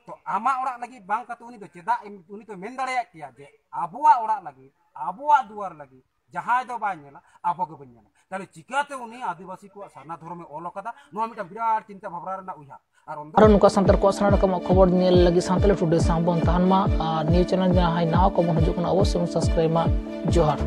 ᱛᱚ ᱟᱢᱟᱜ ᱚᱲᱟᱜ ᱞᱟᱹᱜᱤᱫ ᱵᱟᱝ ᱠᱟᱛᱮ ᱩᱱᱤ ᱫᱚ ᱪᱮᱫᱟᱜ ᱮᱢ, ᱩᱱᱤ ᱫᱚᱭ ᱢᱮᱱ ᱫᱟᱲᱮᱭᱟᱜ ᱠᱮᱭᱟ ᱡᱮ ᱟᱵᱚᱣᱟᱜ ᱚᱲᱟᱜ ᱞᱟᱹᱜᱤᱫ, ᱟᱵᱚᱣᱟᱜ ᱫᱩᱣᱟᱨ ᱞᱟᱹᱜᱤᱫ ᱡᱟᱦᱟᱸᱭ ᱫᱚ ᱵᱟᱭ ᱧᱮᱞᱟ, ᱟᱵᱚ ᱜᱮᱵᱚᱱ ᱧᱮᱞᱟ᱾ ᱛᱟᱦᱞᱮ ᱪᱤᱠᱟᱹᱛᱮ ᱩᱱᱤ ᱟᱹᱫᱤᱵᱟᱹᱥᱤ ᱠᱚᱣᱟᱜ ᱥᱟᱨᱱᱟ ᱫᱷᱚᱨᱚᱢᱮ ᱚᱞ ᱟᱠᱟᱫᱟ? ᱱᱚᱣᱟ ᱢᱤᱫᱴᱟᱝ ᱵᱤᱨᱟᱴ ᱪᱤᱱᱛᱟᱹ ᱵᱷᱟᱵᱽᱱᱟ ᱨᱮᱱᱟᱜ ᱩᱭᱦᱟᱹᱨ᱾ ᱟᱨ ᱚᱱᱟ ᱟᱨᱚ ᱱᱚᱝᱠᱟ ᱥᱟᱱᱛᱟᱲ ᱠᱚᱣᱟᱜ ᱥᱟᱱᱟᱢ ᱨᱚᱠᱚᱢᱟᱜ ᱠᱷᱚᱵᱚᱨ ᱧᱮᱞ ᱞᱟᱹᱜᱤᱫ ᱥᱟᱱᱛᱟᱲᱤ ᱴᱩᱰᱮ ᱥᱟᱶ ᱵᱚᱱ ᱛᱟᱦᱮᱱ ᱢᱟ᱾ ᱟᱨ ᱱᱤᱭᱟᱹ ᱪᱮᱱᱮᱞ ᱡᱟᱦᱟᱸᱭ ᱱᱟᱣᱟ ᱠᱚᱵᱚᱱ ᱦᱤᱡᱩᱜ ᱠᱟᱱᱟ, ᱚᱵᱚᱥᱥᱳᱭ ᱵᱚᱱ ᱥᱟᱵᱥᱠᱨᱟᱭᱤᱵ ᱢᱟ᱾ ᱡᱚᱦᱟᱨ᱾